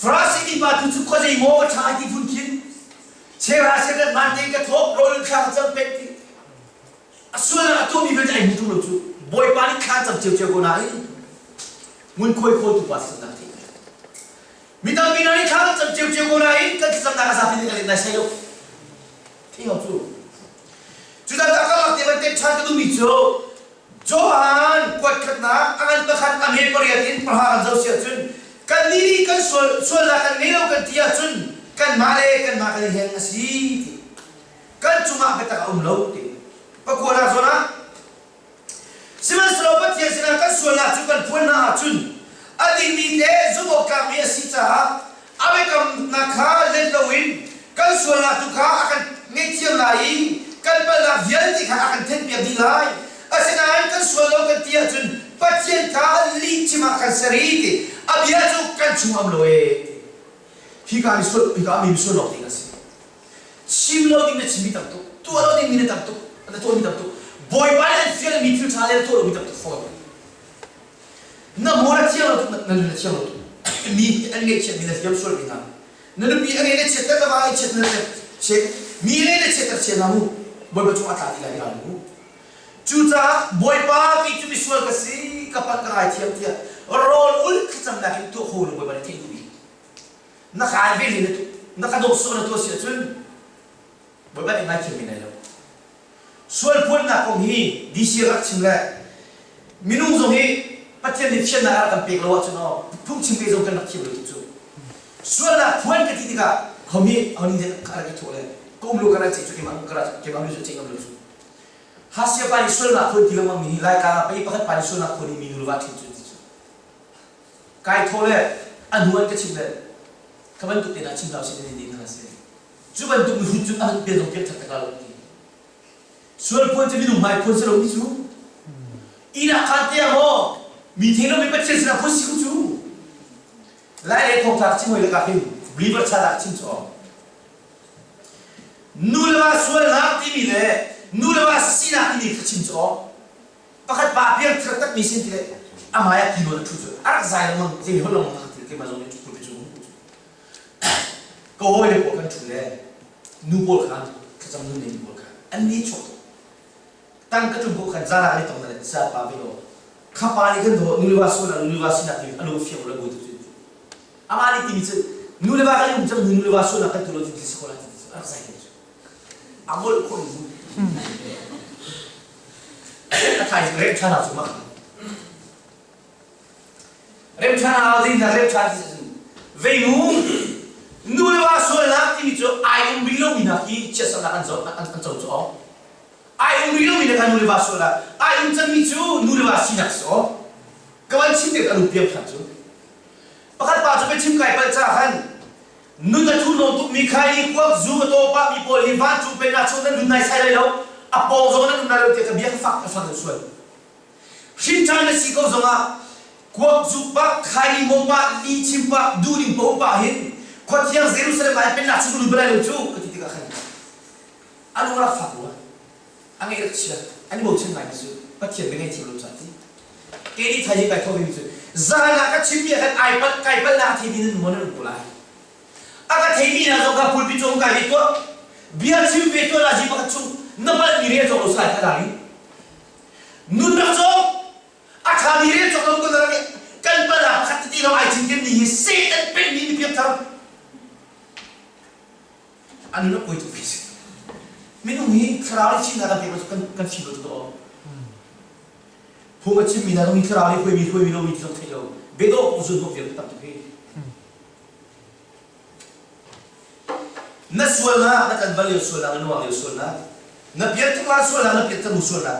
Farasi mipa tu cu khuazei maw ka ṭha ai ti phun khin chera siadat man tein ka thawk rawl in thla ka cam peng ti a sualnak a tuahmi vialte ai hmu ṭung lo cu Bawipa nih thla cam ciocio ko nain ngunkhuai khawltu pa sinnak theih mi tampi hna nih thla kan cam ciocio ko nain kan thlacamnak a zapi nih kan let nai sai lo thei ho cu cucaah ka lak te van tet ṭhan ka duhmi cu Johan kuatkhatnak a ngan pakhat a hme pariat in pahra kan zoh si ahcun kannih nih kan sual sualnak kan ngei lo kan ti ahcun kanmah le kanmah kan i hleng a si ti kan cungah biatak a um lo ti pakuanak zawn ah sihmanhsehlaw Pathian sinah kan sualnak cu kan phuan hna ahcun a dingmi le zumhawktlakmi a si caah a biakamnak kha let loin kan sualnak tu kha a kan ngaihthiam lai i kan palhnak vialte kha a kan thenhpiak dih lai. Asinain kan sual lo kan ti ahcun Pathian kha lihchim ah kan ser i ti a bia cu kan chung am lo ee. Hika mi sual hika mi sual lawng ding a si. Chim lo ding na chimmi tam tuk, tuah lo ding mi na tam tuk, na tuahmi tam tuk. Bawipa nih an fialmi thil ṭha le na tuah lomi tam tuk fawn. Na hmur a thiang lo tuk, na nun a thiang lo tuk. Mi an ngaihchiat mi na hliam sual mi hna. Na nupi a ngei na chiatter na va a chiat na chiat mi a ngei na chiatter chia hna mu. Bawipa cung a tla ti lai ral mu. Cucaah Bawipa kei cu misual ka si, ka palh ka ngaithiam tiah rawl ul thlacamnak in tuah kho lo Bawipa nih theih duh bik. Na kai ve na tu na ka dawt sawh na tuah si ahcun Bawipa nih ngaithiam mi lai lo. Sualphuannak kong hi DC rak chim le minung zong hi Pathian nih thiannak a rak kan pek lo ahcun aw phungchim ve zong kan rak thiam lo tuk cu. Sualnak phuan ka ti tikah homi honing nih ka rak i thawh le ka um lo ka rak ceh cu keimah ka rak keimah mi cu ceh ngam lo cu. Hasia pa nih sualnak phuan ti lengmang mi hi Laitlang ah pei pakhat pa nih sualnak phuan i mi nu le va ṭhen cu ti cu. Kai thawh le a hnu an ka chim le ka bantuk te hna chim hna usih ti hna seh. Cu bantuk mihrut cu an pian zong pian that tak lo ti. Sual phuan cu minung hmai phuan si lo mi cu. Inn ah khan te ah maw mi thei lo mi Pathian sinah phuan si ko cu. Lai le thawngtha chim hoi lakah hin believer cha dah chim cu awm. Nu le va sualnak timi le nu le va sinak timi kha chim cu awm. Pakhat pa piang thar tak mi sin ti le amai ah ti nawn a ṭhu cu a rak zai lengmang zei holh lengmang ti keimah zong nih ṭhu cu Ka hawile pawl kan ṭhu le nu pawl kha thlacam nun nei pawl kha an ni chuak tuk. Tang ka ṭum ko khan zan ah kan i tong na le sa pa ve law kha pa nih khan nu le va sual ah nu le va sinak ti a lung fiang lo le bawi tu cu amah nih timi cu nu le va kan um cang nu le va sualnak kan tu lo ti si ko lai ti cu a rak zai cu a molh khawh in a thaizing rem ṭhan ah cu mah Remṭhan ah zeidah remṭhan ti cun veimu nu le va sualnak timi cu ai um rih lomi hna khi chiatsernak an co an co cu awk. Ai um rih lomi kha nu le va sualnak ai um cangmi cu nu le va sinak si awk. Ka van chim te ka lu piam than cu. Pakhat pa cu biachim kai palh caah khan nun a thurhnawm tukmi kha i kuak zu a taw pahmi pawl hi vancung pennak chung nan lut naisai lai lo a pawng zong nan um lai lo tiah ka bia ka fak ka fak in sual. Hrinṭhan na si ko zongah kuak zuk pah, khaini maw pah, li chim pah, duhning paoh pah hin khuathiang Jerusalem ah pennak chung lut balai lo cu ka ti tikah khan a lung rak fak rua. A ngeih rak chia. An i bochan ngaimi cu Pathian bia ngei thiam lo ca ti. Kei nih thaizing kai thawh vemi cu zan ah ka chimmi ah khan ai palh kai palhnak a theimi nan maw nan um ko lai. A ka theimi hna zong kha pulpit cung kai ve tuah. Bia chim ve tuah nazi pakhat chung na palhmi rel cawk lo salai kha dang Nun rak cawk a ṭhami rel cawk lo kan rak kan palh ah pakhat tete lawng ai cinkenmi hi Satan penmi mi piangthar an rak poi tuk ve si. Minung hi thlarau le thihnak kan pek lo kan kan thi lo cu aw. Phung a chimmi hna zong hi thlarau nih huaimi huaimi lomi ti zong theih lo. Biadawh kong zun hnawh vial tam tuk hi. Na sualnak, na kan val lio sualnak, na nuang lio sualnak, na pian tuk la sualnak, na pian tamu sualnak.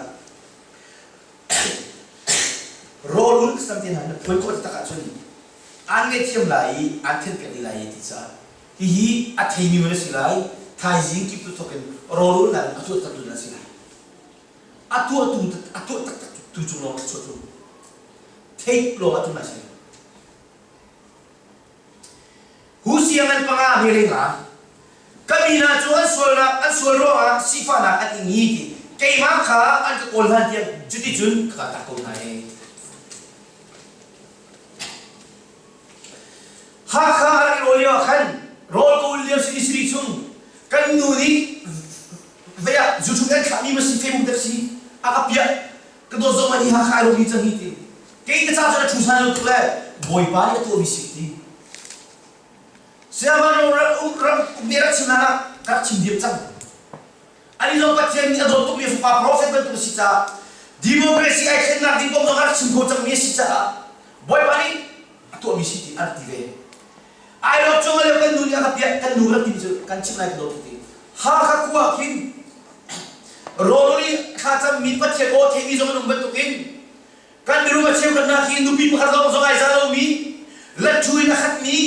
Rawl ul sam te hna na phuan khawh tak ahcun aan ngaihthiam lai i aan thenpiak dih lai i ti caah Hihi a theimi man a si lai. Thaizing kip tu thawk in rawlulnak in a tuah taktu na si lai. A tuahtu a tuah taktak tu cung lawng thluachuah cu theih lawng ah tum a si. Hu siangan panga he le nga ka mi hna cu an sualnak an sual ruangah sifahnak an ing hi ti keimah kha an ka kawl hlan tiang cuticun ka tak ko hna ee. Hakha a rak i rawl lio ah khan rawl ka ul lio si siri chung kan nu nih vei ah YouTube kan thlahmi ma si Facebook dek si a ka piah ka dawt zong hi Hakha ai rawmi cang hi ti kei ka ca cu a thu san lo tuk le Bawipa nih a tuahmi si ti Siangpahrang ram ram uk nih rak chim hlan ah ka rak chim diam cang Ani zong Pathian nih a dawt tukmi fapa prophet bantuk a si caah democracy ai thlennak ding kong zong a rak chim kho cangmi a si caah Bawipa nih a tuahmi si ti a rak ti ve. Ai lawm cung lio kan nu nih a ka piah kan nu rak timi cu kan chimh lai ka dawt ti. Hakha khua khin rawl i thlacammi Pathian aw theimi zong an um bantukin kan mirum a cheukhat hna khi nupi pakhat zong zong ai za lomi lathu in a khatmi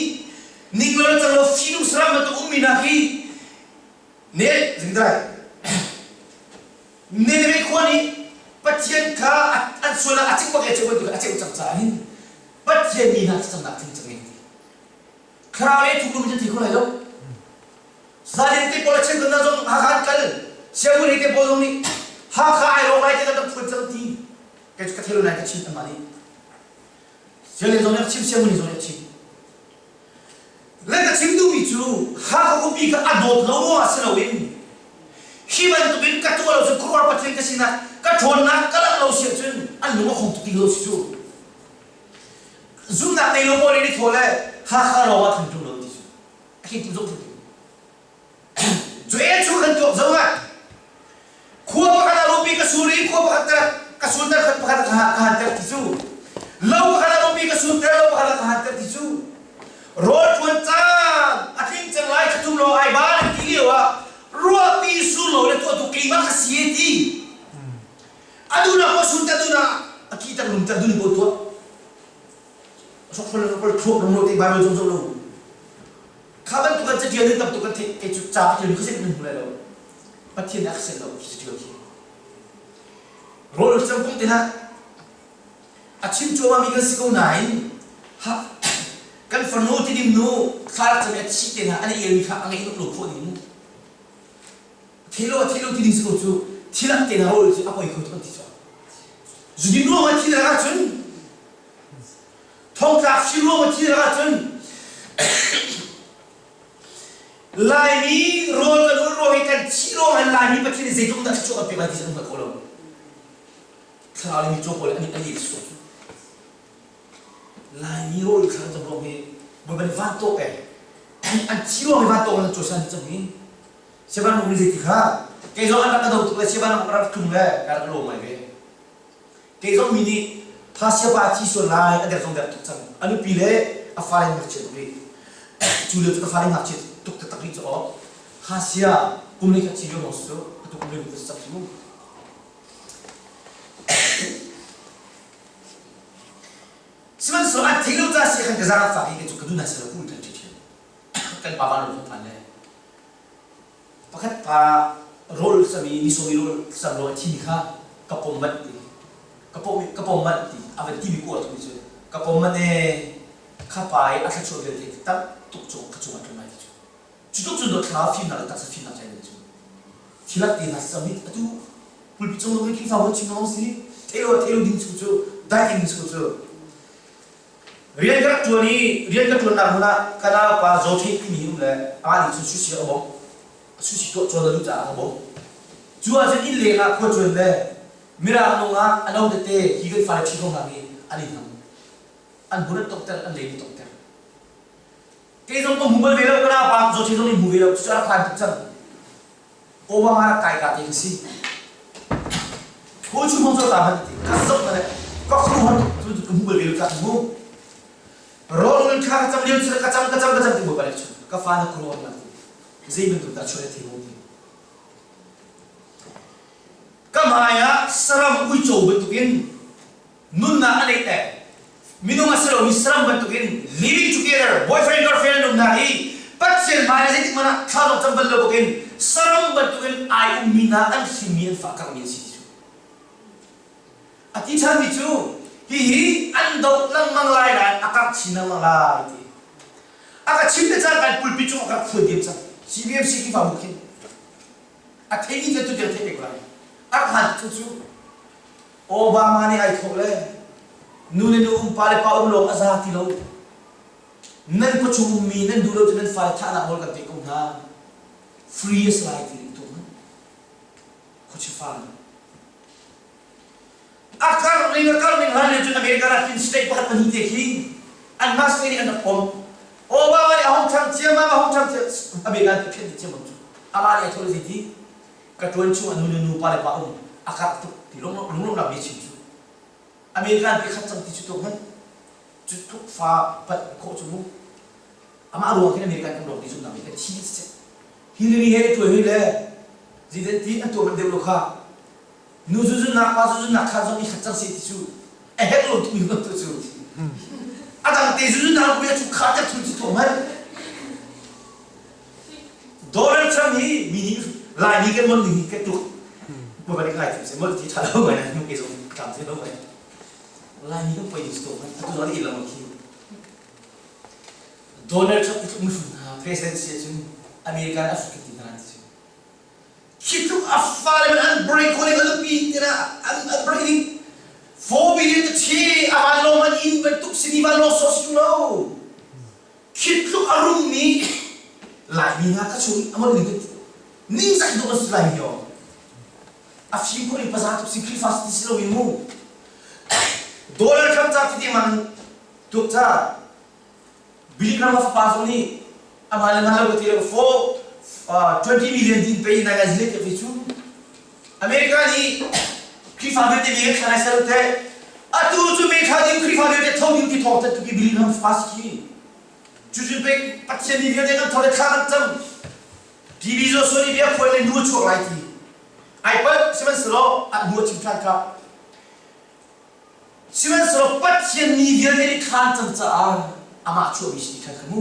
ning lo le cang lo fihnung saram bantuk ummi hna khi Nih zingdai Nineveh khua nih Pathian kha an sual ah a cing bak e ceu bantuk a ceu cang caah hin Pathian mi hna thlacamnak tling cang in thlarau le thuk lung thi kho lai lo Zalin te pawl a chim kan zong Hakha an kal Siangmun he te pawl zong nih Hakha ai rawk lai te kan rak phuan cang ti ka ka thelo nai ka chim anmah nih Sianginn zong nih a chim Siangmun zong nih a chim Le ka chim duhmi cu Hakha khuapi kha a dawt lo ruangah si loin hi bantukin ka tuah lo cun khuaruahhar Pathian ka sinak ka ṭhawnnak ka langh lo si ahcun an lung a khong tuk ti lo si cu. Zumhnak nei lo pawl nih thaw le Hakha lawng ah thleng ṭung lo ti cu. A khi tu zong thleng Joel cu kan tuak zong ah khua pakhat ah ropi ka sur i khua pakhat ka ka surter khat pakhat ka ka hanter ti cu lo pakhat ah ropi ka surter lo pakhat ah ka hanter ti cu rawl ṭuan caan a tling cang lai thatum lo ai ba nan ti lio ah ruahpi sur lo le tuah tu keimah ka si ti a duhnak ko sun ta duhnak a ki tak lum tak dun ko tuah sokfol lo thuak rum lo te bible zong zong lo Kha bantuk an catial in tam tuk an theih kei cu ca ka tial khuazei nan hmu lai lo. Pathian nih a ka sel lo khi catial khi. Rawl cang kong te hlah a chim cuahmah mi kan si ko nain ha kan fanu tidim nu thla rak cam i a thih te hna an i elmi kha a ngeih tuk lo khawh ding mu. Thilo a thilo ti ding si ko cu thilak te hna rawl cu a poi kho tuk an ti cu. Zudin ruang ah thil ahcun Thongtlak si ruang a thir ahcun Laimi rawl kan ulh ruang i kan thih ruang ah Laimi Pathian nih zeitluk dah thluachuah kan pek lai ti cu an hngal kho lo. Thlarau le mi caw pawl an i an i suak. Laimi rawl thla kan cam ruang hi Bawipa nih van tawk eh an thi ruang i van tawk an cawisan cang hi. Sivan muk nih zeiti kha kei zong an rak ka do tuk le sivan muk rak tlung le ka rak lawm ngai ve. Kei zong mi nih Thasia pa a thi sual lai a der zong der tuk cang. A nupi le a fale ngakchia tuk rih. Cu lio cu ka fale ngakchia tuk taktak rih cu aw. Thasia kum le khat si lio lawng si cu atu kum le kum cak si mu. Sihmanhsehlaw an theih lo ca si khan ka zaang fak i kei cu ka dun hai selo ku kan ṭhiṭhiam. Kan pa van lo phan le Pakhat pa rawl sam i nisawm i rawl sam lo a thimi kha ka pom manh ti. Ka pom ka pom manh ti. A van timi kuat mi cu ka pom manh ee kha pa i a thluachuah vialte tam tuk cung ka cungah tlung lai ti cu. Cu tluk cun dawt thlarau fimnak le taksa fimnak chai cu. Thilak te hna sam hi atu. Pulpit cung lung i Khrihfabu chim lawng si. Thei lo thei lo ding chung cu dai ding chung cu. Rian ka rak ṭuan i rian ka ṭuannak hmun ah ka naupa Zaw Ṭheh timi um le amah nih cun sushi a bawmh. Sushi tuah cawn a duh caah a ka bawmh. Cu ahcun inn leng ah khua cuan le Mirang nung ah a no tete hi kan fale ṭhi ko hna hi an i hnam. An hmun an tongter, an lei an tongter. Kei zong ka hmu bal ve lo, ka naupa Zaw Ṭheh zong nih hmu ve lo, cucu a rak hlan tuk cang. Obama rak kai ka te ka si. Khu chu hmang ta han ti ka zoh na le ka khu han tu ka hmu bal ve lo ka hmu. Rawlul kha ka cam lio chu ka cam ka cam ka cam ti mu bal chu ka fa na kuro na ti. Zei bantuk dah chuan thi mu ti. Ka hmai ah saram uico bantukin nunnak a neih te minung a si lomi saram bantukin living together boyfriend girlfriend an um hna hi Pathian hmai ah zeitik hmanh ah thla zong cam bal lo bakin saram bantukin ai ummi hna an hrimmi an fah karmi an si ti cu a ti ṭhanmi cu hihi an doh lengmang lai nain a karh chin lengmang lai ti a ka chim te cang kan pulpit cung a ka phuan diam cang CBMC Khrihfabu khin a theimi cu tu tiang theih pek lai a hlan cu cu Obama nih ai thawh le nu le nu um pa le pa um lawng a za ti lo. Nan khuachung ummi nan duh lo cu nan fale thahnak nawl kan pek ko hna. Free a si lai ti tuk khuachia fa A kar ning a kar ning hlan cun America rak in state pakhat pahnih te khi anmah state nih an rak pom. Obama nih a hong ṭhang ciammam a hong ṭhang ciam America nih phiat ciammam cu amah nih a thawh le zeiti ka ṭuan chung a nu le nu pa le pa um a karh tuk ti lunglawmhnak bia chim cu American ti khat cang ti cu tuk hmanh cu tluk fa pat khawh cu mu amah ruang khin American kan rawk ti zumnak nih kan thi seh Hillary he tuai hui le zeitin ti an tuah manh deuh lo kha nu zuzunnak pa zuzunnak kha zong i khat cang seh ti cu a herh lo tukmi bantuk cu a dang te zuzunnak ku cu kha te thun cu tuah hmanh Donald Trump hi mi nih Laimi kan mon ning hi ka tuk. Bapak nih ngai se mon ti tha lo mai na ke zong tlam se lo mai. Laimi kan poi ding sto man atu zong i lam khi. Donald Trump i tluk hna president si cun American a fuk ti hna ti cu. Khi tluk a fale man an break ko ning an pi tina an an break ding 4 billion te chi a van lo man in bantuk sini van lo so si lo. Khi tluk a rummi Laimi hna ka chung a mon ning ningzak dawh an si lai mi aw. A fim khawh ning paza tuk si Khrihfa si si loin mu. Donald Trump ca ti man tuk ca Billy Graham fapa zong nih amah le mah lo ka ti lo fo 20 million din pei nai ngai zile te cu America nih Khrihfa vialte mi kan thla nai sel te atu cu me tha ding Khrihfa vialte tho ding ti thawng tu ki Billy Graham fapa si khi cucu pek Pathian mi vialte kan tho le thla kan cam TV zo soni bia phuan le nu chuak lai ti ai palh sihmanhsehlaw an hnu a chim than kha sihmanhsehlaw Pathian mi vialte nih thla an cam caah amah chuahmi si ti khan kha mu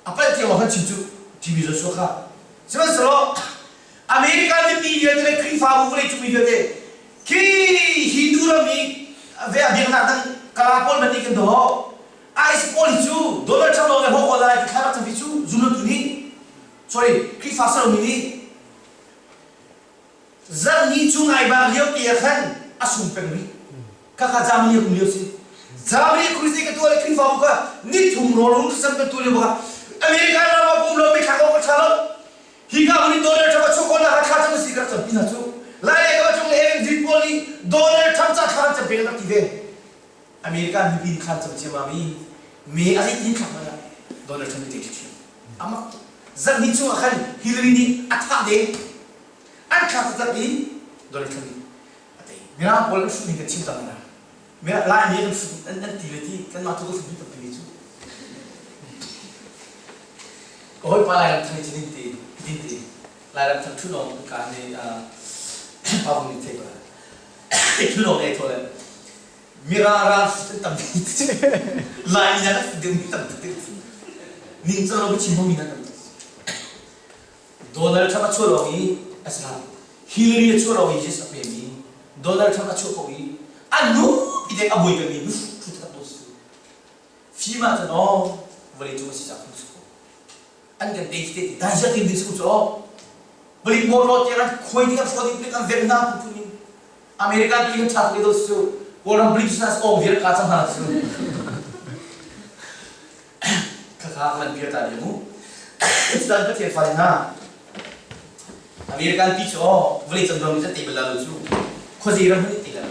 a palh tiang kan chim cu TV Joshua kha sihmanhsehlaw America mipi vialte le Khrihfabu vawleicung mi vialte khi Hindu ram i ve a biaknak dang kala pawl man nih kan doh IS pawl hi cu Donald Trump lawng le ho ko lai ti thla rak cam hi cu zumlotu nih sorry Khrihfa salomi nih Zarhni chung ai bak lio te ah khan a sung peng rih. Khakha Germany a um lio si. Germany crusade ka tuah le Khrihfabu kha nithum rawl um sam kan tuah lio bak America ram ah um lo mi thla ko ka tha lo. Hi ka hun Donald Trump a chuak ko na thla cam si ka cam pi hna cu. Lai le ka chung le Evan Paul nih Donald Trump ca thla cam pe rak ti ve. America mipi nih thla cam ciammam i me a zeitin thlak hmanh ah Donald Trump nih tei ṭhiam. Amak tuk. Zarhni chung ah khan Hillary nih a thah deng. An thlak taktak i Donald Trump nih a tei. Mirang pawl an hruh ning kan chim cang hna. Mirang Laimi an hruh an an ti le ti kanmah tu kan hruh tampi mi cu. Ka hawipa Lairam thang i din te din te Lairam thang ṭhunawng ka nih pa vung nih thei ko ṭhunawng ei thaw le Mirang ral tam Laimi na ding tam tuk ning cang lo chim mi na tam Donald Trump a chuah lawng i a si hlah Hillary a chuah lawng i Jesus a pe mi Donald Trump a chuah ko i a nu i dek a buai peng mi thu tak to su fim ah cun aw vawlei cung a si cang su an kan te te dai zia tin ding su cu palik motor tiang an khuai ding an hraw ding palik an vek na phun in. American pi kan ṭha tuk i cu Kawlram police hna awng vial ka cang hna cu. Khakha kan piar ta ding mu. Cutan Pathian fale hna American pi cu aw vawlei cang ram ni te bal lo cu khuazei ram ni te lo.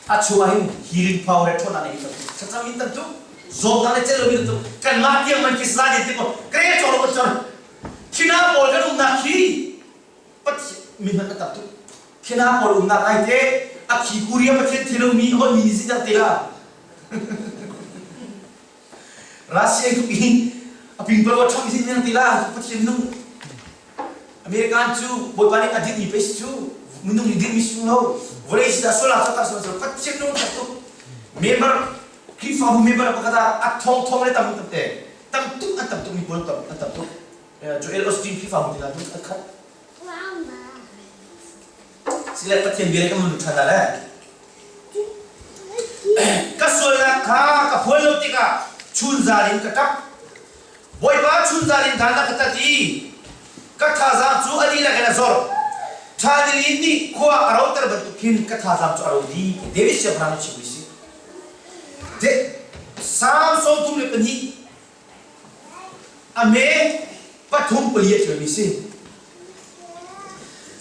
A chung ah hin healing power he ṭhawnnak nei tam tuk. Thlacam in tam tuk. Zawtnak le celh lomi tam tuk. Kanmah tiang man khi sala te ko kre cawk lo kan Thina pawl kan umnak khi Pathian mi hmanh a tam tuk. Thina pawl umnak ai te a khi Korea Pathian thilomi hon mi si te la. Russia tuk in a pingpalo a ṭhang sin nang ti la Pathian nung American cu Bawipa nih a dirhmi pei si cu minung nih dirhmi si lo vawlei si dah sual ah cakar sual Pathian nung tak tuk member Khrihfabu member pakhat ah a thong thong le tam tam te tam tuk an tam tuk mi pawl tam an tam tuk Joel Osteen Khrihfabu ti la tu a khat Sile Pathian bia kan mun ṭhan le Ka sualnak kha ka phuan lo tikah chunzal in ka ṭap. Bawipa chunzal in dan a ka tat i ka thazaang cu a dihlak in a zor. Ṭha nilin nih khua a roter bantuk khin ka thazaang cu a ro dih. David siangpahrang nih chimmi si. Salm 32 A me pathum pali a ṭialmi si.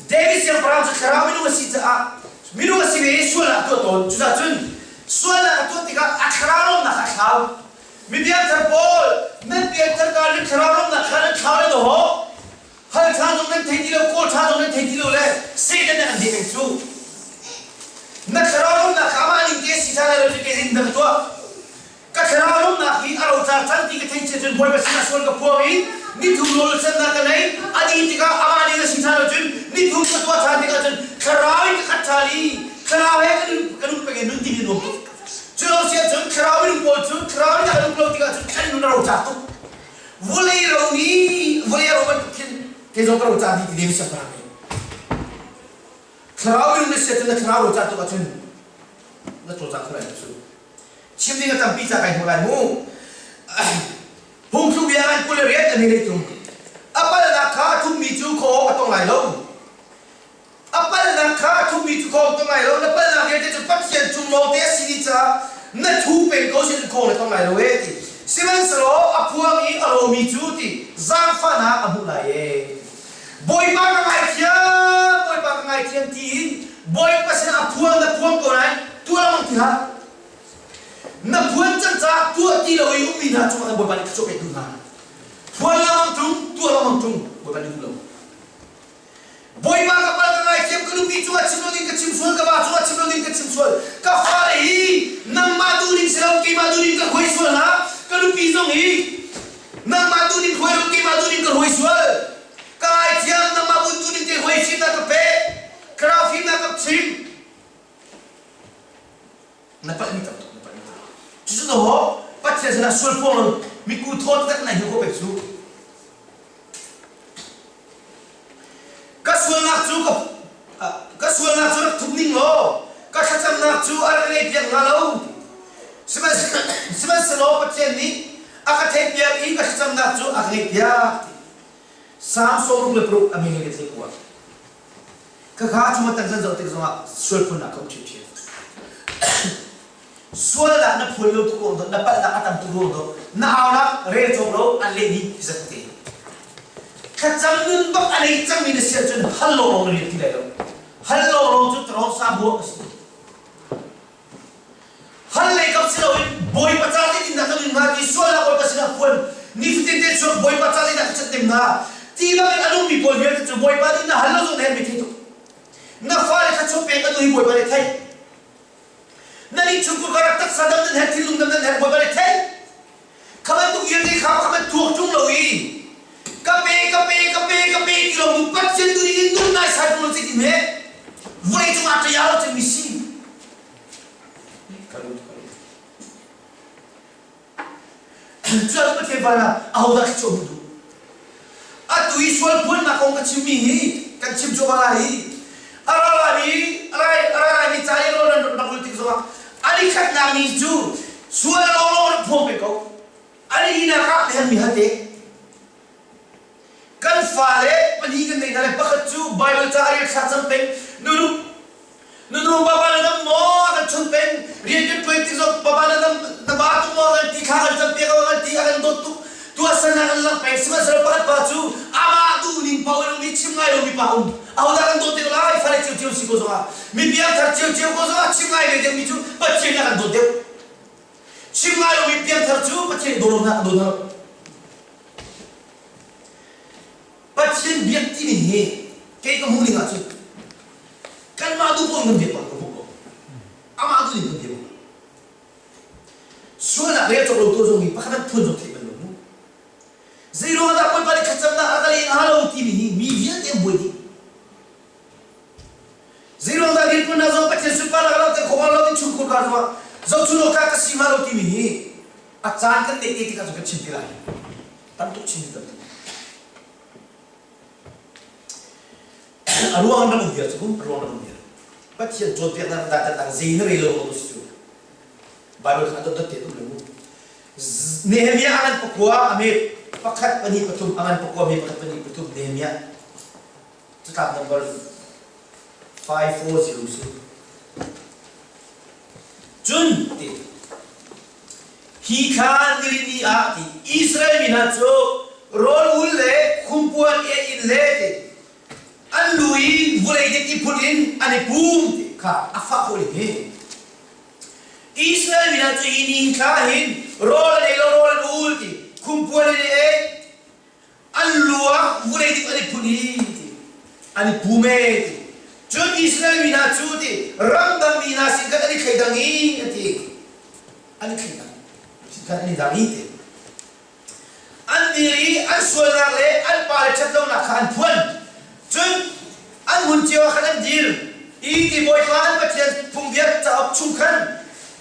David siangpahrang cu thlarau minung a si caah minung a si ve i sualnak a tuah tawn. Cucaah cun sualnak a tuah tikah a thlarau lawmnak kha a thlau. Mi biakthar pawl nan pianthar ka nan thlarau lawmnak kha nan thlau le dawh. Hal ṭha zong nan thei ti lo, kawl ṭha zong nan thei ti lo le Satan nih an deh peng cu. Na thlarau lawmnak kha amah ning te si ṭhan lai lo cu kei zeitindah ka tuah? Ka thlarau lawmhnak hi a rocar cang ti ka theih cia cun Bawipa sinah sual ka phuang i nithum rawl cannak ka nei. A dih tikah amah nih na si ṭhan lo cun nithum ka tuah ṭhan tikah cun thlarau in ka khat ṭhan i thlarau he ka nun ka nun peng i nun ding in nuam tuk. Cu lo si ahcun thlarau minung pawl cu thlarau in a kan uk lo tikah cun kan nun a rocar tuk. Vawlei ro nih vawlei a ro bantuk khin kei zong ka rocar dih ti David siangpahrang nih. Thlarau minung na si ahcun na thlarau rocar tuk ahcun na cawlcang kho lai lo cu. Chim ding a tampi ca kai hmu lai mu. Phungthluk bia ngan 28 an i leitung. A palnak kha a thupmi cu khuaawng a tong lai lo. A palnak kha a thupmi cu khuaawng tong lai lo. Na palnak vialte cu Pathian cung lawngte a si dih caah na thu peng ko sin khuaawng na tong lai lo ee ti. Sihmanhsehlaw a phuang i a romi cu ti zaangfahnak a hmuh lai ee. Bawipa ka ngaithiam, Bawipa ka ngaithiam tiin Bawipa sinah a phuang na phuang ko nain tuah lengmang ti hlah. Na phuan cang caah tuah ti lo i ummi hna cungah khan Bawipa nih thluachuah pek duh hna. Phuan lengmang ṭung, tuah lengmang ṭung, Bawipa nih duh lo. Bawipa ka pal ka ngaithiam ka nupi cungah chim lo ding ka chim sual, ka va cungah chim lo ding ka chim sual. Ka fale hi nangmah duh ning si lo keimah duh ning ka hruai sual hna. Ka nupi zong hi Nangmah tu ning hruai lo keimah tu ning ka hruai sual. Ka ngaithiam nangmah bu tu ning te hruai fimnak ka pe. Thlarau fimnak ka chim. Na palh mi tam tuk na palh mi tam. Cucu no ho Pathian sinah sual phuang lo miku thaw tak na hi ko pek cu. Ka sualnak cu ka ka sualnak cu rak thup ning law ka thlacamnak cu a rak ngei piak hnga lo. Sihmanhsehlaw Pathian nih a ka theihpiak i ka thlacamnak cu a ka ngaihpiak. Salm 66 a min in ka theih kuat. Khakha chung tan zan zoh tik zongah sual phunnak ka um ṭhiamṭhiam. Sualnak na phuan lo tuk ruang dawh, na palhnak a tam tuk ruang dawh, na aunak rel cawk lo an leh ni zat te. Thlacam nun bak a nei cangmi na si ahcun hal lawnglawng na rian ti lai lo. Hal lawnglawng cu tawng sa buah a si. Hal lei kap si loin Bawipa ca zeitindah ka nun hnga ti sualnak Bawipa sinah phuan nifatin te chuak Bawipa ca zeidah ka cat hnga ti bangin a nungmi pawl vialte cu Bawipa nih na hal lo zong na herhmi thei tuk. Na fale kha chuak pek a duh hi Bawipa nih theih. Nan innchungkhur kha rak taksa dam nan herh thinlung dam nan herh Bawipa nih theih. Kha bantuk vialte kha kha ban tuak ṭung lo i ka pe ka pe ka pe ka pe ti lo nu Pathian tu nih nun nai sai ṭung lo zeitin he vawlei cungah ṭaya lo cemmi si. Ka lut ka lut. Cuan Pathian van ah ahodah khi cu duh? Atu i sual phuannak kong ka chimmi hi kan chim cuahmah lai i a ra laimi a rai a ra laimi ca i rawl nan rak rul tik zongah a ni khatnak ni cu sual lawnglawng rak phuang peng ko. A ni nak ah hermi halte kan fale pahnih kan neih hna le pakhat cu Bible ca a rel thla cam peng nunu nunu Tuahsernak an langh peng sihmanhsehlaw pakhat pa cu amah duhning paoh in um i chim ngai lomi pa um. Ahodah kan dawt deuh lai? Fale ciocio si ko zongah mi piangthar ciocio ko zongah chim ngai ve deuhmi cu Pathian nih a kan dawt deuh. Chim ngai lomi piangthar cu Pathian nih daw lo hna a daw hna lo. Pathian biak timi hi kei ka hmuh ning ahcun kanmah duh paoh in kan biak bak ka hmuh ko. Amah duh ning kan biak bak. Sualnak rel cawk lo tu zong hi pakhat an phun zong theih bal lo mu. Zei ruangah dah Bawipa nih thlacamnak a ka leh hnga lo timi hi mi vialte an buai dih. Zei ruang dah rianṭuannak zong Pathian sunparnak a langhter khawh hnga lo innchungkhur ka zongah zohchun awk tlak ka si hnga lo timi hi a caan kan neih te tikah cun kan chim te lai. Tam tuk chim tam tuk. A ruang rak um viar cu a ruang rak um viar. Pathian cawnpiaknak dah kan dang zei na rel lo ko si cu. Bible kha dot dot te um le mu. Nehemiah a ngan pakua a me pakhat pahnih pathum a ngan pakua me pakhat pahnih pathum Nehemiah catlap number 540 si. Cun ti Hi thla nilini ah ti Israel mi hna cu rawl ul le khumpuan ei in le ti an lu i vulei dik i phun in an i pum ti kha a fah khawh ning hi. Israel mi hna cu hi ni thla hin rawl an ei lo rawl an ul ti khumpuan in ei an lu ah vulei dik an i phun i ti an i pum e ti cun Israel mi hna cu ti ramdang mi hna sin khan an i thleidang i a ti an i thleidang sin khan an i dang i ti an dir i an sualnak le an pale ṭhatlonak kha an phuan cun an hmun cio ah khan an dir i ti Bawipa an Pathian phungbia cauk chung khan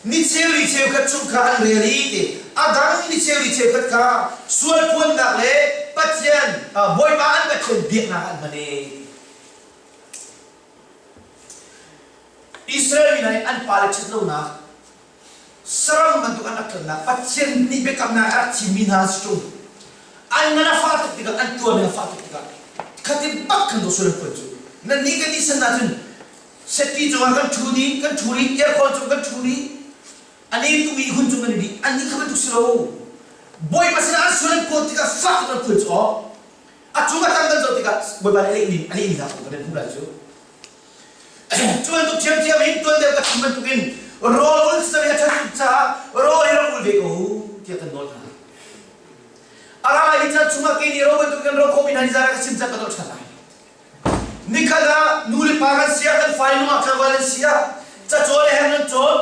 ni cheu li cheukhat chung kha an rel i ti a dang ni cheu li cheukhat kha sual phuannak le Pathian Bawipa an Pathian biaknak an hman i Israel mi hna nih an pale ṭhatlonak saram bantuk an rak tlonnak Pathian nih biakamnak a rak thimmi hna si ṭung an ngan a fah tuk tikah an tuarning a fah tuk tikah khatin bak khan dawh sual an phuan cu nan nih kan nih san ahcun Sepi cungah kan ṭhu dih kan ṭhu dih aircon cung kan ṭhu dih a nem tuk i hun cung kan i dih an nih kha bantuk si lo Bawipa sinah an sual an phuan tikah fak tuk an phuan cu aw a cung a tang kan zoh tikah Bawipa nih a leh ning a leh ning hna kan hmuh lai cu Cu bantuk ṭhiamṭhiam in tuan deuh ka chim bantukin rawl ul sami a ṭhat tuk caah rawl hi rak ul ve ko tiah kan nawl hna. A ra lai caan chungah kei nih ro bantuk kan ro khawhmi hna ni zan ah ka chim cang ka dolh ṭhan lai. Nikhat ah nu le pa kan si ah kan fale nungak tlangval an si ah cacawn le herh nan cawn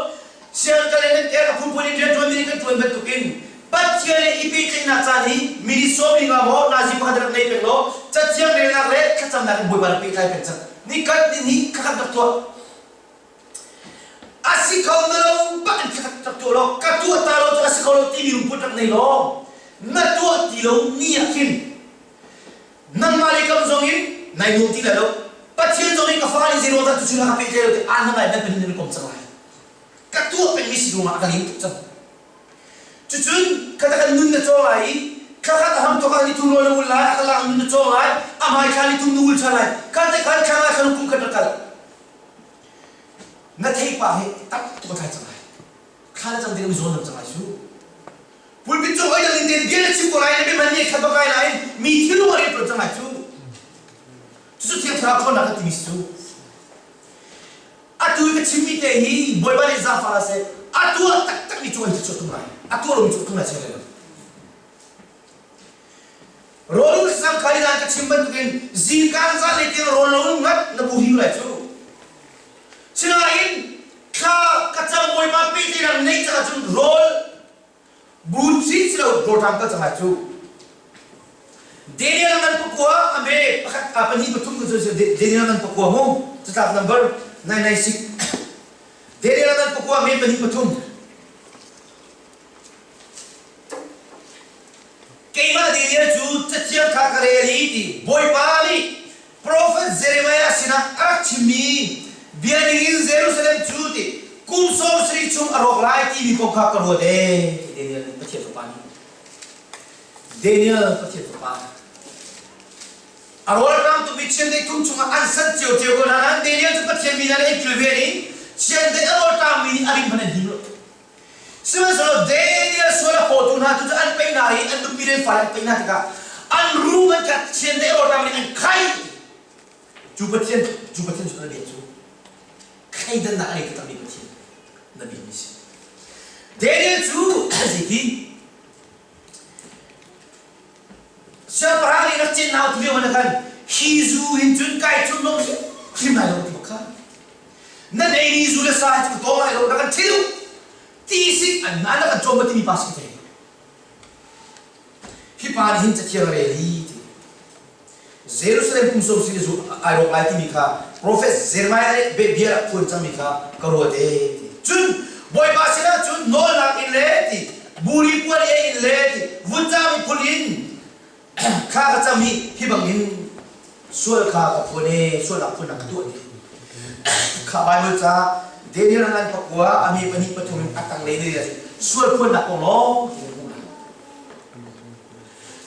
siangkal in nan ker a phunphun in rianṭuan ding kan ṭuan bantukin Pathian he i pehtlaihnak caan hi minute sawm nga maw nazi pakhat rak nei peng law cathiang relnak le thlacamnak in Bawipa rak pehtlai peng cang. Nikhat ni hnih thlakhat rak tuah. A si kho na lo bak in thlakhat rak tuah law ka tuah ta lo cu a si kho lo timi lungput rak nei law na tuah ti lo ni ah khin nangmah le kam zong in nai nuam ti lai lo Pathian zong nih ka fa nih zei ruang dah tuchun ah ka pehtlai lo ti aan na ngai nan pahnih nan i kom cang lai. Ka tuah pengmi si ruangah a ka lim tuk cang. Cucun khata kan nun na cawng lai i thla khat a ham tuk ah ni thum rawl na ul lai, a ka lang nun na cawng lai, a hmai thla ni thum na ul ṭhan lai. Kha te khan thla nga thla kum khat rak kal. Na theipa hi tak tuk a tlai cang lai. Thla na cam ding mi zawn nam cang lai su. Pulpit cung oi dang in te bia na chim ko lai na biahman nih khat bak lai nain mi thil ruang in ṭuan cang lai cu. Cucu Thiang Thlarau ṭhawnnak kan timi si cu. Atu i ka chimmi te hi Bawipa nih zaangfah hlah seh, a tuah taktakmi cu an thluachuah tung lai. A tuah lomi cu a tung lai siang lo. Rawl ul sam kha dan ka chim bantukin zingkaan zan lei tiang rawl lo ngat na bu hi lai cu. Sinain thla ka cam Bawipa pehtlaihnak neih cang ahcun rawl Bu si si lo rawlṭam kal cang lai cu. Daniel ngan pakua a me pakhat a pahnih pathum ka cu Daniel ngan pakua mu catlap number 996 Daniel ngan pakua me pahnih pathum Keimah Daniel cu cathiang kha ka rel i ti Bawipa nih Profet Jeremiah sinah a rak chimmi bia ningin Jerusalem cu ti kum 70 chung a rawk lai timi kong kha ka ruat ee ti Daniel nih Pathian fapa nih Daniel Pathian fapa a rawlṭam tukmi chiandeih thum chungah an sanh ciocio ko hna nain Daniel cu Pathian mi hna nih an kilven i chiandeih a rawlṭammi nih a rim hmanh an him lo. Sihmanhsehlaw Daniel sual a phawtu hna tu cu an peih hna i an nupi le an fale an peih hna tikah an rum an khat chian te rawlṭam nih an khai. Cu Pathian cu Pathian cu na biak cu thleidannak a ngei taktakmi Pathian na biakmi si. Daniel cu zeiti Siangpahrang nih rak cin nau ti lio man khan hi zu hin cun kai chun lo hrim lai lo ti bak kha. Nan ei ni zu le sa hi cu tawng lai lo na kan thil ti sik an na kan cawm timi pa si te. Hi pa nih hin cathiang a rel hi ti. Jerusalem kum som sin zu ai rawk lai timi kha profet Jeremiah nih bia rak phuan cangmi kha ka ruat e ti. Cun Bawipa sinah cun nawlnak in le ti buri puan e in le ti vutcam phul in kha ka cam i hi bangin sual kha ka phuan e sualnak phuannak ka tuah ti. Kha Bible ca Daniel ngan pakua a mi pahnih pathum in a tanglei ne sual phuannak kong lawng ti kan hmuh lai.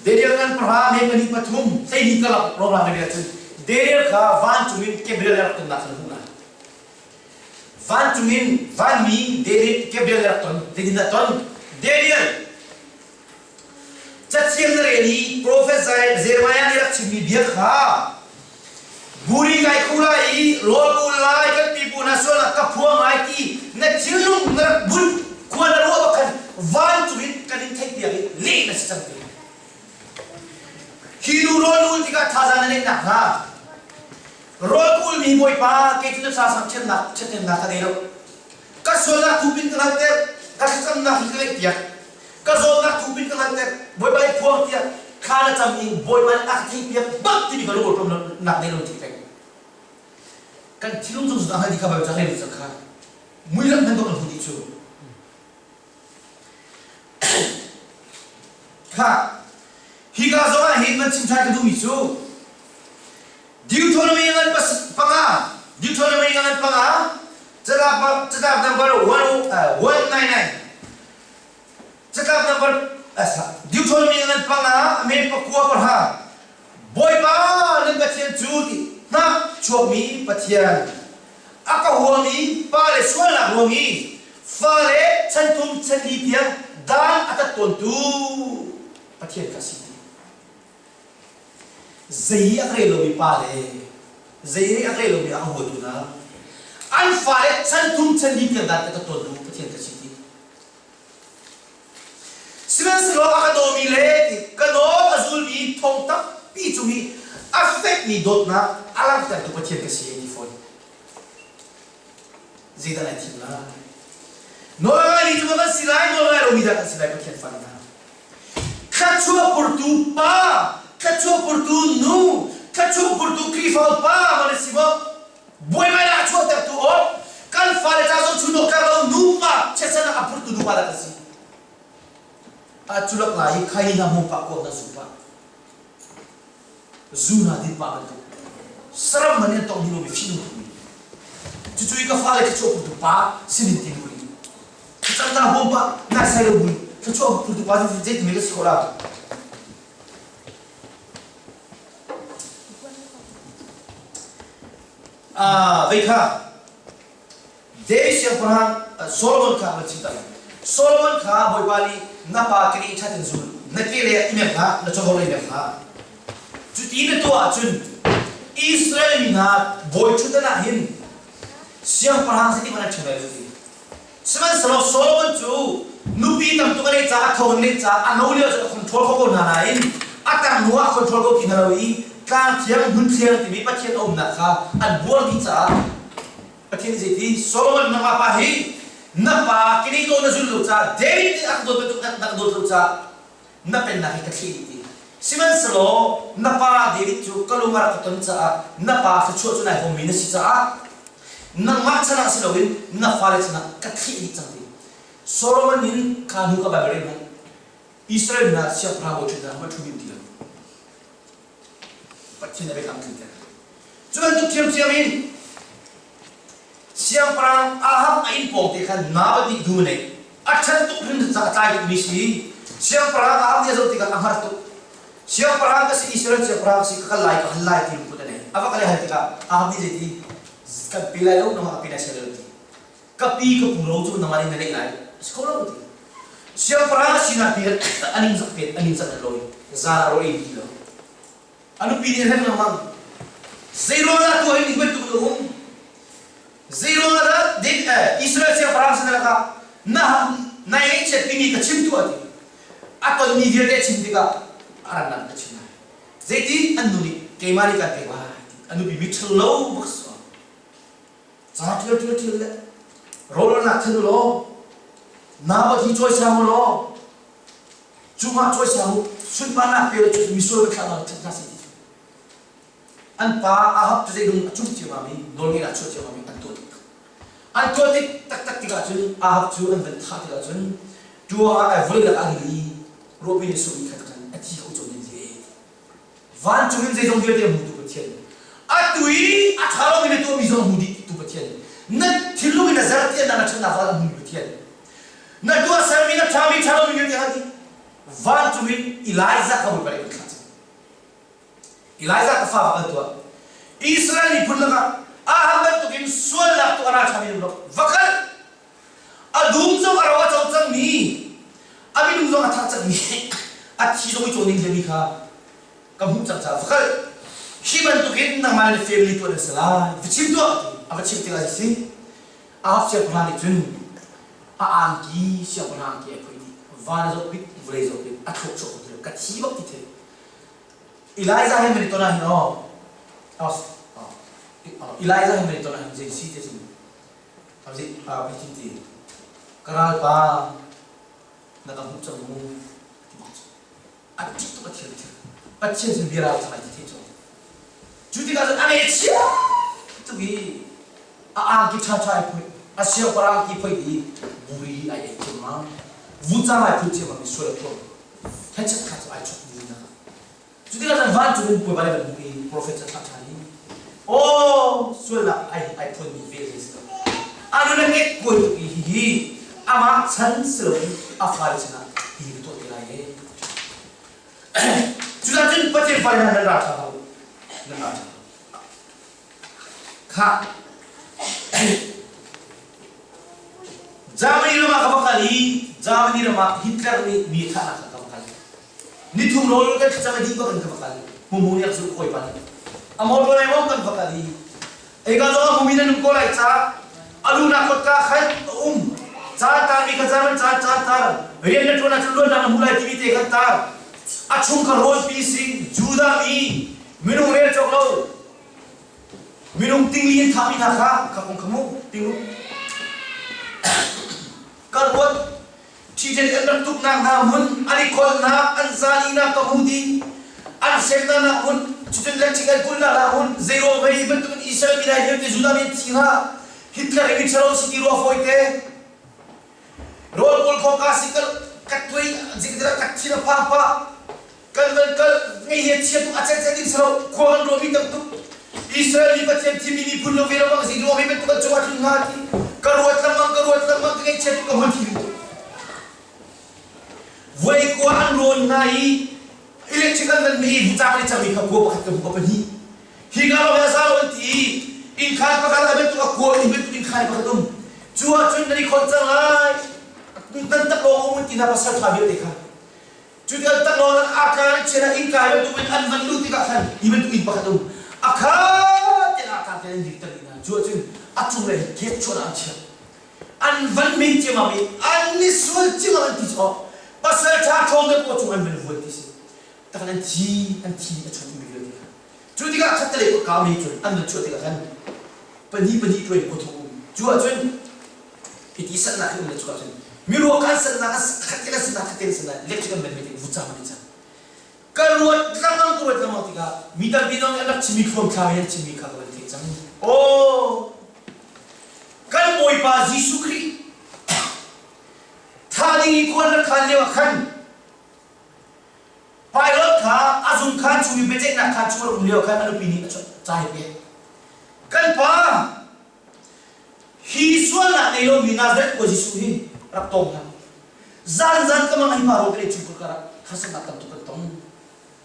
Daniel ngan pahra me pahnih pathum hleihnih karlak rawlrang na cun Daniel kha vancung in Gabriel rak tonnak khan hmuh lai. Vancung in vanmi Daniel Gabriel rak ton zeitindah ton? Daniel cathiang na rel i profet Jeremiah nih rak chimmi bia kha Buri kai khu lai i rawl ul lai kan pipu hna sualnak ka phuang lai ti na thinlung na rak bunh khua na ruah bak khan vancung in kan in theihpiak i leh na si cang ti. Hi nu rawl ul tikah thazaang na neih nakhnga rawl ka ulmi Bawipa kei cu na sasang ṭhennak ṭhathnemnak ka nei lo. Ka sualnak thupin ka hngalhter, ka thlacamnak hi ka ngaihpiak. Ka zawtnak thupin ka hngalhter, Bawipa i phuang tiah thla na cam i Bawipa nih a ka theihpiak bak timi ka lung nak nei lo ti peng. Kan thinlung cung a hngal ti kha Baibal ca rel cang kha muilam hman dawh kan hmu dih cu. Kha hika zong ah hin van chim ṭhan ka duhmi cu Deuteronomy ngan panga Deuteronomy ngan panga catlap catlap number 199 Catlap number Deuteronomy ngan panga a men pakua pahra Bawipa nan Pathian cu ti hnak chuakmi Pathian a ka huami pa le sualnak ruang i fale chanthum chanli tiang dan a tat tawntu Pathian kha si ti. Zei a rel lomi pa le zei a rel lomi a huatu hna an fale chanthum chanli tiang dan a tat tawntu Pathian kha si ti. Sihmanhsehlaw a ka dawmi le ka nawl a zulmi thong tampi cung i a fekmi dawtnak a langhtertu Pathian ka si ti fawn. Zeidah nai thim lai? Nawl a ngaimi cu kan si lai, nawl ngai lomi dah kan si lai Pathian fale hna. Thluachuah purtu pa, thluachuah purtu nu, thluachuah purtu Khrihfa upa maw na si maw? Buaibainak a chuahtertu aw, kan fale ca zong chun awk tlak lo nupa chiatsernak a phurtu nupa dah kan si. A culak lai i khai na hmu pah kuak na zu pah. Zu na din pah bantuk. Saram man in tong hi lomi finu thumi. Cucu i ka fale thluachuah phurtu pa sinin ti lu i. Cang na hum pah na sai lo bun thluachuah phurtu pa zei ti me ka si khawh la. Vei kha David siangpahrang Solomon kha van chim ta Solomon kha Bawipa nih na pa ke nih ṭhat in zul na ke lei ah i mer hlah na chawhrawl lei mer hlah cuti na tuah ahcun Israel mi hna bawi ṭhutdan ah hin siangpahrang zeitik hmanh an ṭhim lai lo ti Sihmanhsehlaw Solomon cu nupi tam tuk a neih caah a tho a neih caah a no lio cu a control kho ko hna nain a tar hnu ah a control kho ti hna lo i tlang thiang hmun thiang timi Pathian a umnak kha an buar dih caah Pathian nih zeiti Solomon nangmah pa hi na pa kini ko na zul lo caah David nih a ka dawt bantuk na ka dawt lo caah na pennak hi ka thlih dih ti. Sihmanhsehlaw na pa David cu ka lung a rak ka ton caah na pa thluachuah cu nai hawmmi na si caah nangmah chan ah si loin na fale chan ah ka thlih dih cang ti. Solomon in kha hnu ka Bible rel hmanh Israel hna siangpahrang bawi ṭhutnak ma ṭhu ti lo. Pathian a biakam tlinter. Cu bantuk ṭhiamṭhiam in Siangpahrang Ahab a inn pawng te khan Naboth nih du a neih. A ṭhat tuk hrim caah a tlai tukmi si. Siangpahrang Ahab nih a zoh tikah a hngar tuk. Siangpahrang ka si, Israel siangpahrang ka si, ka kal lai, ka hal lai ti lungput a nei. A va kal i hal tikah Ahab nih zeiti kan pe lai lo, nangmah ka pe lai sel lo ti. Ka pi ka pu ro cu nangmah nih na neih lai. A si kho lo ti. Siangpahrang a sinak ti an in zak te an in zak an lawi. Zan ah rawl ei ti lo. A nupi nih a hleng lengmang. Zeiruang dah tuah hin hi bantuk na um? Zeiruang ah dah David Israel siangpahrang sin lakah na na ngaihchiat timi ka chim tuah ti. A tonmi vialte a chim tikah a rannak ka chim lai. Zeitin an nu nih keimah nih kan pek lai ti a nupi mi lo bak si. Ca ṭial ṭial ṭial le rawl nak than u law Naboth hi cawisang u law cungah cawisang u sunparnak pe cu misual va thlah that hna seh ti an pa Ahab cu zeidung a cung ciammam i nawlngeihnak chuah ciammam i an tuah tik an tuah tik taktak tikah cun Ahab cu an van thah tikah cun ṭuang ah ai vawlei lakah a ril i ruahpi nih sungmi kha takhan a thi kho cawm in ve Vancung in zeizong vialte a hmutu Pathian. Atu i a ṭha lomi na tuahmi zong a hmu dih tu Pathian. Na thinlung in na zertiannak na ṭhatnak kha a hmumi Pathian. Na tuahsermi na ṭhami ṭha lomi vialte kha dih. Vancung in Elijah kha Bawipa nih kan thlah cang. Elijah ka fa va kal tuah. Israel miphun lakah Ahab bantukin sualnak tuah a ra ṭhami um lo. Va kal! A dum zong a ro a co cangmi, a minung zong a thah cangmi, a thi zong i cawn ding liami kha ka hmuh cang caah va kal. Hi bantukin nangmah le na family tuah nan si lai. Va chim tuah a va chim tikah si. Ahab siangpahrang nih cun a angki siangpahrang angki ai phoih dih. Van a zoh pit, vawlei zoh pit, a thluak chuak ko ka thi bak ti thei. Elijah he mani ton ah hin aw Elijah he mani ton ah hin zei si te cun Ti ka ralpa na ka hmuh cang mu ti bak cu a ṭih tuk a thiam thil Pathian sin bia ral cang ai ti thei cu cu tikah cun a ngaihchia tuk i a angki ṭhaṭha ai phoih a siangpahrang angki phoih i buri ai ei ciammam vucang ai phoih ciammam i sual a tuah hechet kha cu ai chok ni na Cutikah cun vancung in Bawipa nih a kan hmuh i profet cu a thlah ṭhan i aw sualnak ai ai phuanmi vel hi a si ko. A nun a ngekkuai tuk i hihi amah chan si loin a fale sinah hi ka tuah te lai e. Cucaah cun Pathian fale hna nan ra ṭha hlah u. Nan ra ṭha. Khah. Germany ram ah ka va kal i Germany ram ah Hitler nih mi thahnak kha ka va kal. Nithum rawl kan thlacam a dih bak in ka va kal. Hmuhmu nih a zulh hawipa nih. A motor lei mong kan va kal i eka zong a hmumi nan um ko lai ca a lunak kotka khan a um. Caan tarmi kha German caan caan tar rian na ṭuan ahcun luatnak na hmu lai timi te khan tar. A chung kha rawlpi sing Judah mi minung rel cawk lo minung tingli in thahmi hna kha kha kong kha mu ting ka ruat Ṭhiṭhen an rak tuknak hna hmun an i kholnak an zalinak ka hmu dih an hremnak hmun cutin lecik an kulhnak hna hmun zeiruang hmei bantukin Israel mi hna vialte Judah mi an thi hnga Hitler hi miṭhalo si ti rua fawite rawl kawl kho ka si kal ka tuai zikdira ka thin a phang pah kan van kal ngei he chia tuk a cen cen ding si lo khua kan ruahmi tam tuk Israel mi Pathian thimmi miphun lo ve lo bang zing ruahmi bantuk an cungah tlun hnga ti ka ruat lengmang ka ruat lengmang ka ngaihchia tuk ka hmun thi tuk voi khua an rawn hna i electric an van mei vucang le cangmi kha kua pakhat ka hmu ka pahnih hi ka lo he za lo an ti i innkhaan pakhat a bantuk a kua in bantuk innkhaan pakhat um cu ahcun nan i khon cang lai nan tak lawng um ti na pasal ṭha vialte kha Cu tikah taklawng in aa tla in chiah innka bantuk in an van luh tikah khan hi bantuk inn pakhat um. A khat tein aa tla tein an dir ter hna. Cu ahcun a cunglei hi gate chuan ah an chiah. An van min ciammam i an i sual ciammam an ti cu pasal ṭha ṭhawng deuh paoh cung an van vuan ti si. Takan an thi an thi a chuak mi vialte kha. Cu tikah khattelei kutka mi cun an van chuah tikah khan pahnih pahnih ṭuai in pathum um. Cu ahcun hiti sannak hi um le cuka cun miruak an sannak an khat an sannak khat an sannak electric an van met vucam an i cang. Ka ruat lengmang ka ruat lengmang tikah mi tampi zong nih an rak chimmi thluamthlam in an chimmi kha ka van theih cang. Aw kan Bawipa Jesuh Khrih tha ding i khua an rak khan lio ah khan Pilot kha a zung khaan chung i biaceihnak khaan chung a um lio khan a nupi nih a ca hi pek. Kan pa, hi sualnak nei lomi Nazareth khua Jesuh hi rak tawng hlah. Zan zan ka mang hi pa rawl kan ei chung ka rak harsatnak tam tuk kan tong.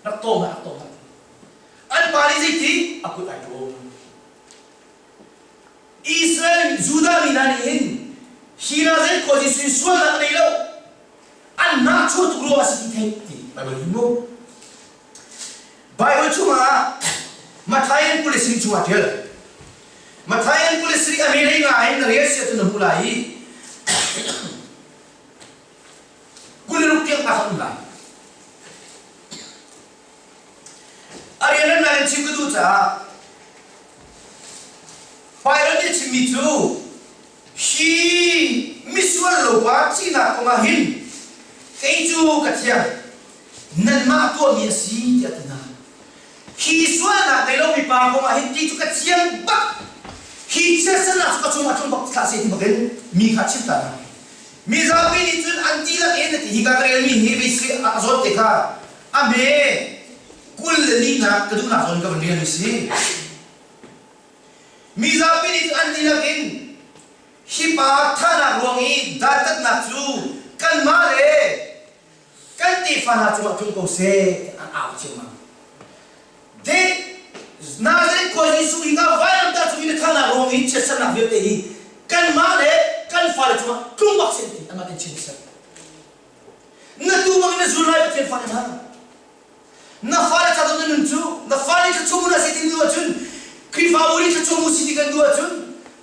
Rak tawng hlah, rak tawng hlah. An pa nih zeiti a kut ai ṭawm. Israel Judah mi hna nih hin hi Nazareth khua Jesuh hi sualnak a nei lo. si ti theih ti Bible hi mu. Bible chungah Matthai police chungah ṭial. Matthai police nih a mi lei ngai in rel sia tu na hmu lai i 26 tiang pa kha um lai. A rian an in chim ka duh caah Pilate nih a chimmi cu hi misual lo pa thihnak kong ah hin kei cu ka thiang nanmah tuahmi a si tiah a ti hna. Hi sualnak ngei lomi pa kong ah hin ti cu ka thiang bak. Hi chiatsernak cu ka cungah tlung bak hlah seh ti bakin mi kha chim ta hna. Mizapi nih cun an dihlak in a ti hi ka relmi hi vei a zawt te kha a hme 24 ka duhnak zawn ka van rial mi si. Mizapi nih cun an dihlak in hi pa thahnak ruang i dantatnak cu kanmah le kan tefa hna cungah tlung ko seh an au ciammam. Deh Nazareth khua Jesuh hi ka vailamtah cung i na thahnak ruang i chiatsernak vialte hi kanmah le kan fale cungah tlung bak seh ti amah in chim seh. Na tu bang na zul lai Pathian fale hna. Na fale ca na nun cu na fale cu chung na si ti duh ahcun Khrihfabu nih thluachuah mu si ti kan duh ahcun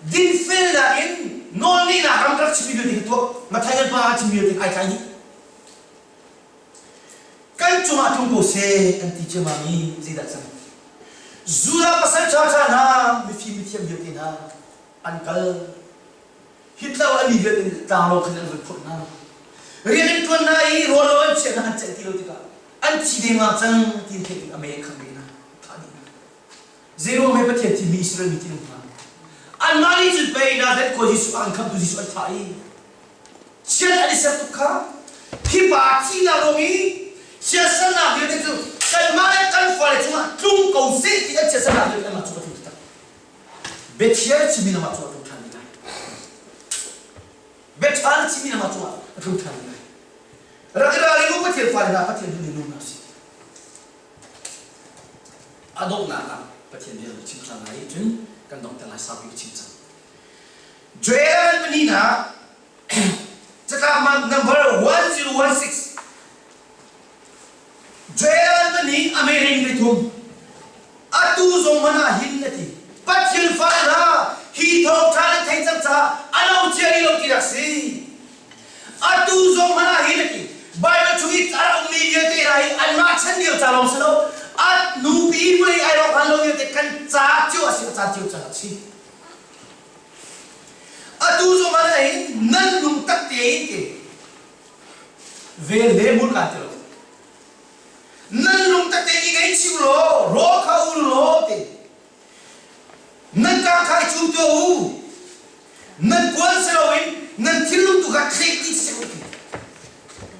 dinfelnak in nawlngeihnak ram rak chimmi vialte kha tuah Matthai kan pa a chimmi vialte ai tlai dih. Kan cungah tlung ko seh an ti ciammam i zeidah cang? Judah pasal ṭhaṭha hna mifim mithiam vialte hna an kal. Hitler an mi vialte nih tlanglo khan an vun phurh hna. Rian an ṭuan hna i rawl lo an chiah hna an celh ti lo tikah an thi dengmang cang ti an theih tik a mei an khangh ve hna. Thah dih hna. Zeiruang he Pathian thimmi Israel mi ti an hna. Anmah nih cun pei Nazareth khua Jesuh an khamtu Jesuh an thah i chiat an i ser tuk kha hi pa thihnak ruang i siasalnak vialte cu kanmah le kan fale cungah tlung ko seh ti an siasalnak vialte anmah cungah tlung taktak. Biathial chimmi namah cungah tlung ṭhan lai. Biaṭha na chimmi namah cungah a tlung ṭhan lai. Rak i ralring u Pathian fale hna Pathian duh ning nung hna usih. A donghnak ah Pathian bia chim cang lai cun kan donghter lai saupi ka chim cang. Joel pahnihnak catlap number 1016 Joel pahnih a mering rithum atu zong hmanh ah hin a ti Pathian fa hna hi thawngṭha nan thei cang caah a lo cia rih lo ti rak si Atu zong hmanh ah hin a ti. Bible chung i a rak ummi vialte hna hi anmah chan lio ca lawng si lo. A nupi vawlei ai rawk hlan lo vialte kan ca cio a si, a ca cio ca a si. Atu zong hmanh ah hin nan lung tak tein ti vel he mur kan ti lo. Nan lung tak tein i ngaihchih law, rawl kha ul law ti. Nan kaa kha i cum tuah u. Nan puan si loin nan thinlung tu kha thlek dih seh u ti.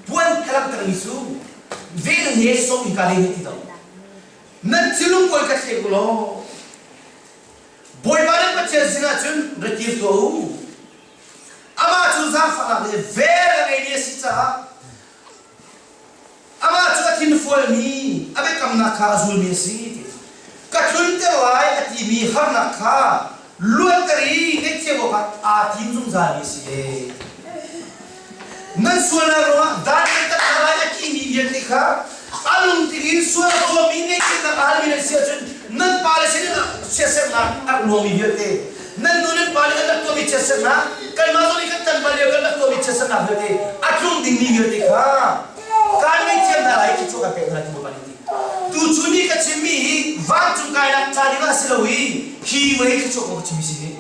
Puan ka langhtermi cu vel he sawm in ka le he ti do. Nan thinlung puan kha thlek u law Bawipa nan Pathian sinah cun ra kir tuah u. Amah cu zaangfahnak le vel a ngeimi a si caah Amah cu a thinfualmi, a biakamnak kha a zulmi a si ti. Ka tlunter lai a timi harnak kha luanter i ngaihthiam awkah aa tim zungzalmi a si ve. Nan sualnak ruangah dan nan tat hna lai a timi vialte kha a lungtling in sual a tuahmi ngaihchiatnak a halmi nan si ahcun nan pale sinin siasernak a rak luangmi vialte nan nu nan pa nih an rak tuahmi chiatsernak kanmah zong nih kan tan bal lio kan rak tuahmi chiatsernak vialte a tlung dingmi vialte kha kaan ngaihthiam hna lai khi cu kan pek hna ti Bawipa nih ti tu chun i ka chimmi hi vancung kainak ca ding ah a si lo i hi vawlei thluachuah kong ka chimmi si hi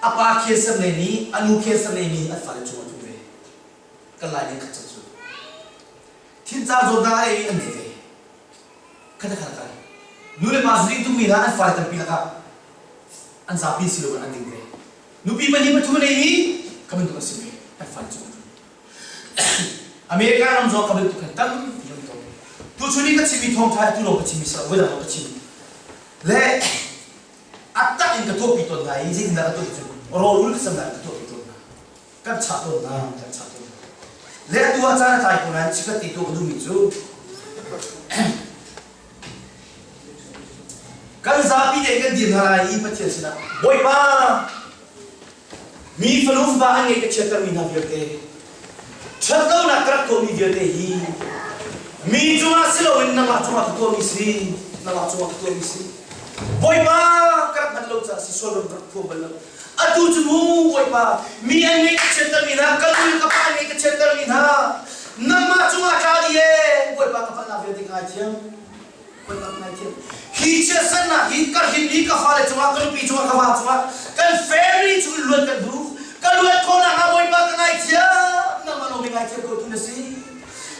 a pa cancer neimi a nu cancer neimi an fale cungah tlung ve kan lai nih khat cang cu thincar zawtnak a ei an nei ve khat khat kai nu le pa zuling tukmi hna an fale tampi lakah an zapi si lo an ding ve nupi pahnih pathum a nei i ka bantuk an si ve an fale cu America ram zong ka bantuk khan tampi an tong tuchun i ka chimmi thawngṭha tu lawng ka chimmi si lo voidang ka chim le a tak in ka tuahpi tawn hna i zeitindah ka tuah ti cu rawlul ka samnak ka tuahpi tawn hna kan chah tawn hna kan chah tawn hna le atu ah caan a tlai ko nain chikkhat te tuah ka duhmi cu kan zapi te kan dir hna lai i Pathian sinah Bawipa mi fanu fapa an ngei ka chiattermi hna vialte. Ṭhatlonak ka rak tuahmi vialte hi mi cungah si loin nangmah cungah ka tuahmi si, nangmah cungah ka tuahmi si. Bawipa ka rak hngalh lo caah si sual ram ka rak phuang bal lo. Atu cu mu Bawipa, mi an ngeih ka chiattermi hna, ka nu le ka pa an ngeih ka chiattermi hna, nangmah cungah tla dih ee, Bawipa ka palhnak vialte ka ngaithiam. Bawipa ka ngaithiam. Hi chiatsernak hi ka hrin i ka fale cungah, ka nupi cungah, ka va cungah, kan family chung in luat kan duh. Ka luat khawh nakhnga Bawipa ka ngaithiam. Nangmah lawng nih ngaithiam ko tu na si.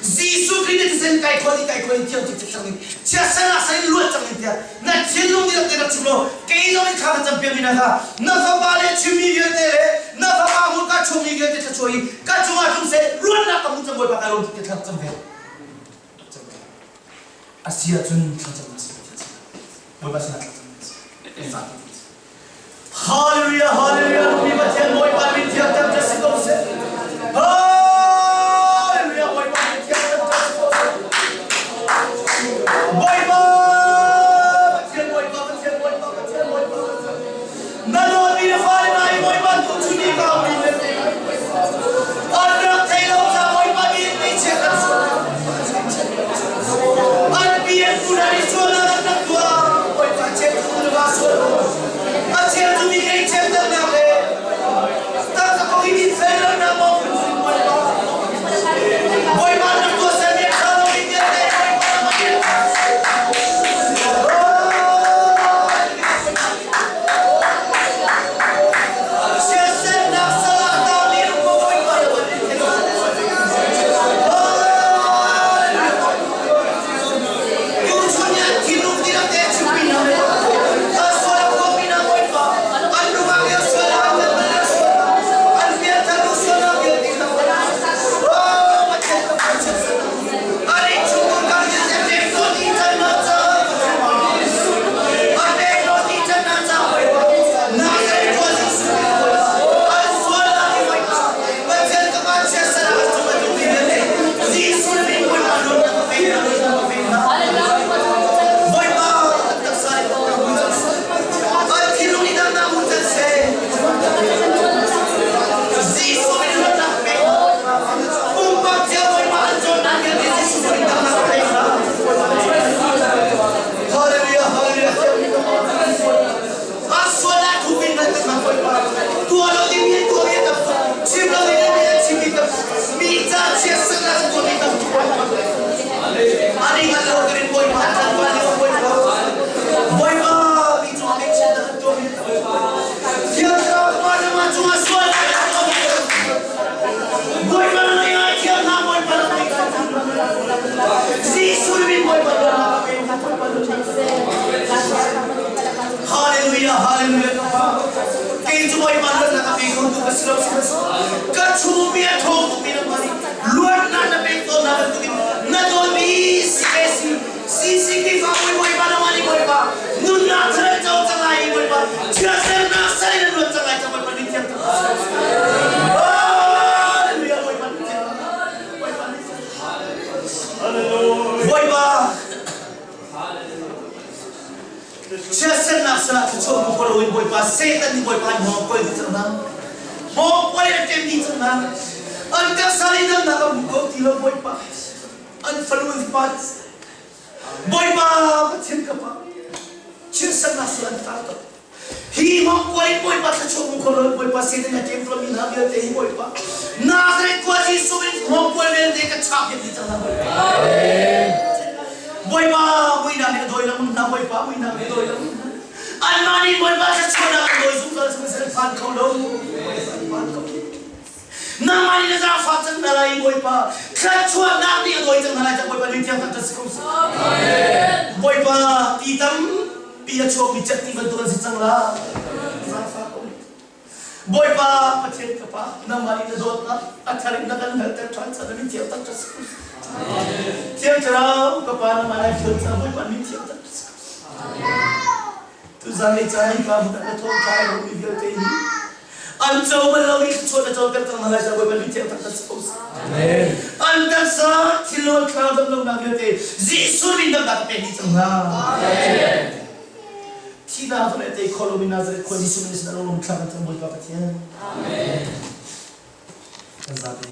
Jesuh Khrih nih thisen kai khual i kai khual i thiam cikcek cang in chiatsernak san in luat cang in tiah na thinlung nih rak rak chim law kei zong in thla ka campiak mi hna kha na fapa le chimmi vialte le na fapa hmurka chungmi vialte thluachuah i ka cungah tlung seh luatnak ka hmu cang Bawipa kai lawm tuk tiah thla ka cam ve. A si ahcun thlacamnak si Pathian sinah Bawipa sinah thlacamnak si Hallelujah Hallelujah mi Pathian Bawipa min thiang tam si ko seh Hallelujah Bawipa min thiang tam si ko seh Bawipa Pathian Bawipa Pathian Bawipa Pathian Bawipa Na dawtmi na fale hna i Bawipa tu chun i ka mi vialte an rak thei lo ca Bawipa nih meichia kan sual an pi an pu hna nih sualnak an rak tuah Bawipa chiat tu na va sual a chiat tu mi ngei chiatternak le taksa kong i din fel lonak maw phunphun Bawipa Bawipa rak tuah sel mi a ṭha lomi vialte Bawipa Siasernak salah tami Tuchun ni an thinlung dihlak te chimmi hna a sual a huammi hna Bawipa an lungah lio sual an kan lio sual an pianthar lu sualnak vialte hna Oh Pathian ka Pathian an innchungkhar kan Pumpak cio Bawipa an cawnnak vialte Jesuh Khrih dangnak a pek hna. Hallelujah, hallelujah. A sual ah thup in nan kan Bawipa. Tuah lo ding mi tuah mi tam chim lo ding mi chim mi tam mi ca chia sak la tuah mi tam ani ngal lo kan Bawipa an pa ni Bawipa. Bawipa mi cung ah chiat na tuah mi tam. Thiang Thlarau pa na ma cungah sual na tuah mi tam. Bawipa na ngaithiam hna Bawipa na ngaithiam Jesuh min Bawipa Hallelujah Hallelujah Kei cu Bawipa luatnak a pe kho tu ka si lo ka chung mi a thawng tuk mi na mani luatnak na pek tawn na bantukin na dawtmi CAC CCK fa Bawipa na mani Bawipa nunnak thar co cang lai Bawipa chiatsernak sal in luat cang lai Bawipa ni thiam Hallelujah Bawipa ni thiam Bawipa ni thiam Bawipa chiatsernak sal ah thluachuah hmu ko loin Bawipa Satan nih Bawipa in hmawng kual dih cang hna hmawng kual in a ṭem dih cang hna an taksa nih damnak a hmu kho ti lo Bawipa an fanu an fapa Bawipa Pathian ka pa chiatsernak sal an tar tuk Hi hmangkual in Bawipa thluachuah hmu kho lo Bawipa sin in a ṭem mi hna vialte hi Bawipa Nazareth khua Jesuh in hmangkual vialte ka chah piak dih cang hna Bawipa. Bawipa muihnak nih a dawi lengmang hna Bawipa muihnak nih a dawi lengmang hna. Anmah nih Bawipa thluachuahnak an dawi zungzal sihmanhsehlaw phan kho lo. Phan kho lo. Nangmah nih na zaangfah cang hna lai Bawipa thluachuahnak nih a dawi cang hna lai cang Bawipa min thiang tak si ko seh. Bawipa ti tampi a chuakmi cekti bantuk an si cang la. Zaangfah ko. Bawipa Pathian ka pa nangmah nih na dawtnak a thar in na kan hngalhter ṭhan cang na min thiang tak si ko seh. Thiang Thlarau ka pa nangmah nai fial cang Bawipa min thiang tak si ko seh. Tuzan lei caan hi ka hmun na thawngṭha mi vialte hi an co bal lo i thluachuah na coter cang hna lai ca Bawipa min thiang taktak si ko seh. Amen. An taksa thilon thlarau dam lonak vialte Jesuh min damnak ka pek dih cang hna. Amen. Thihnak zong le tei kho lomi Nazareth khua Jesuh min sin a lung thla kan cam Bawipa Pathian. Amen. Kan zapi.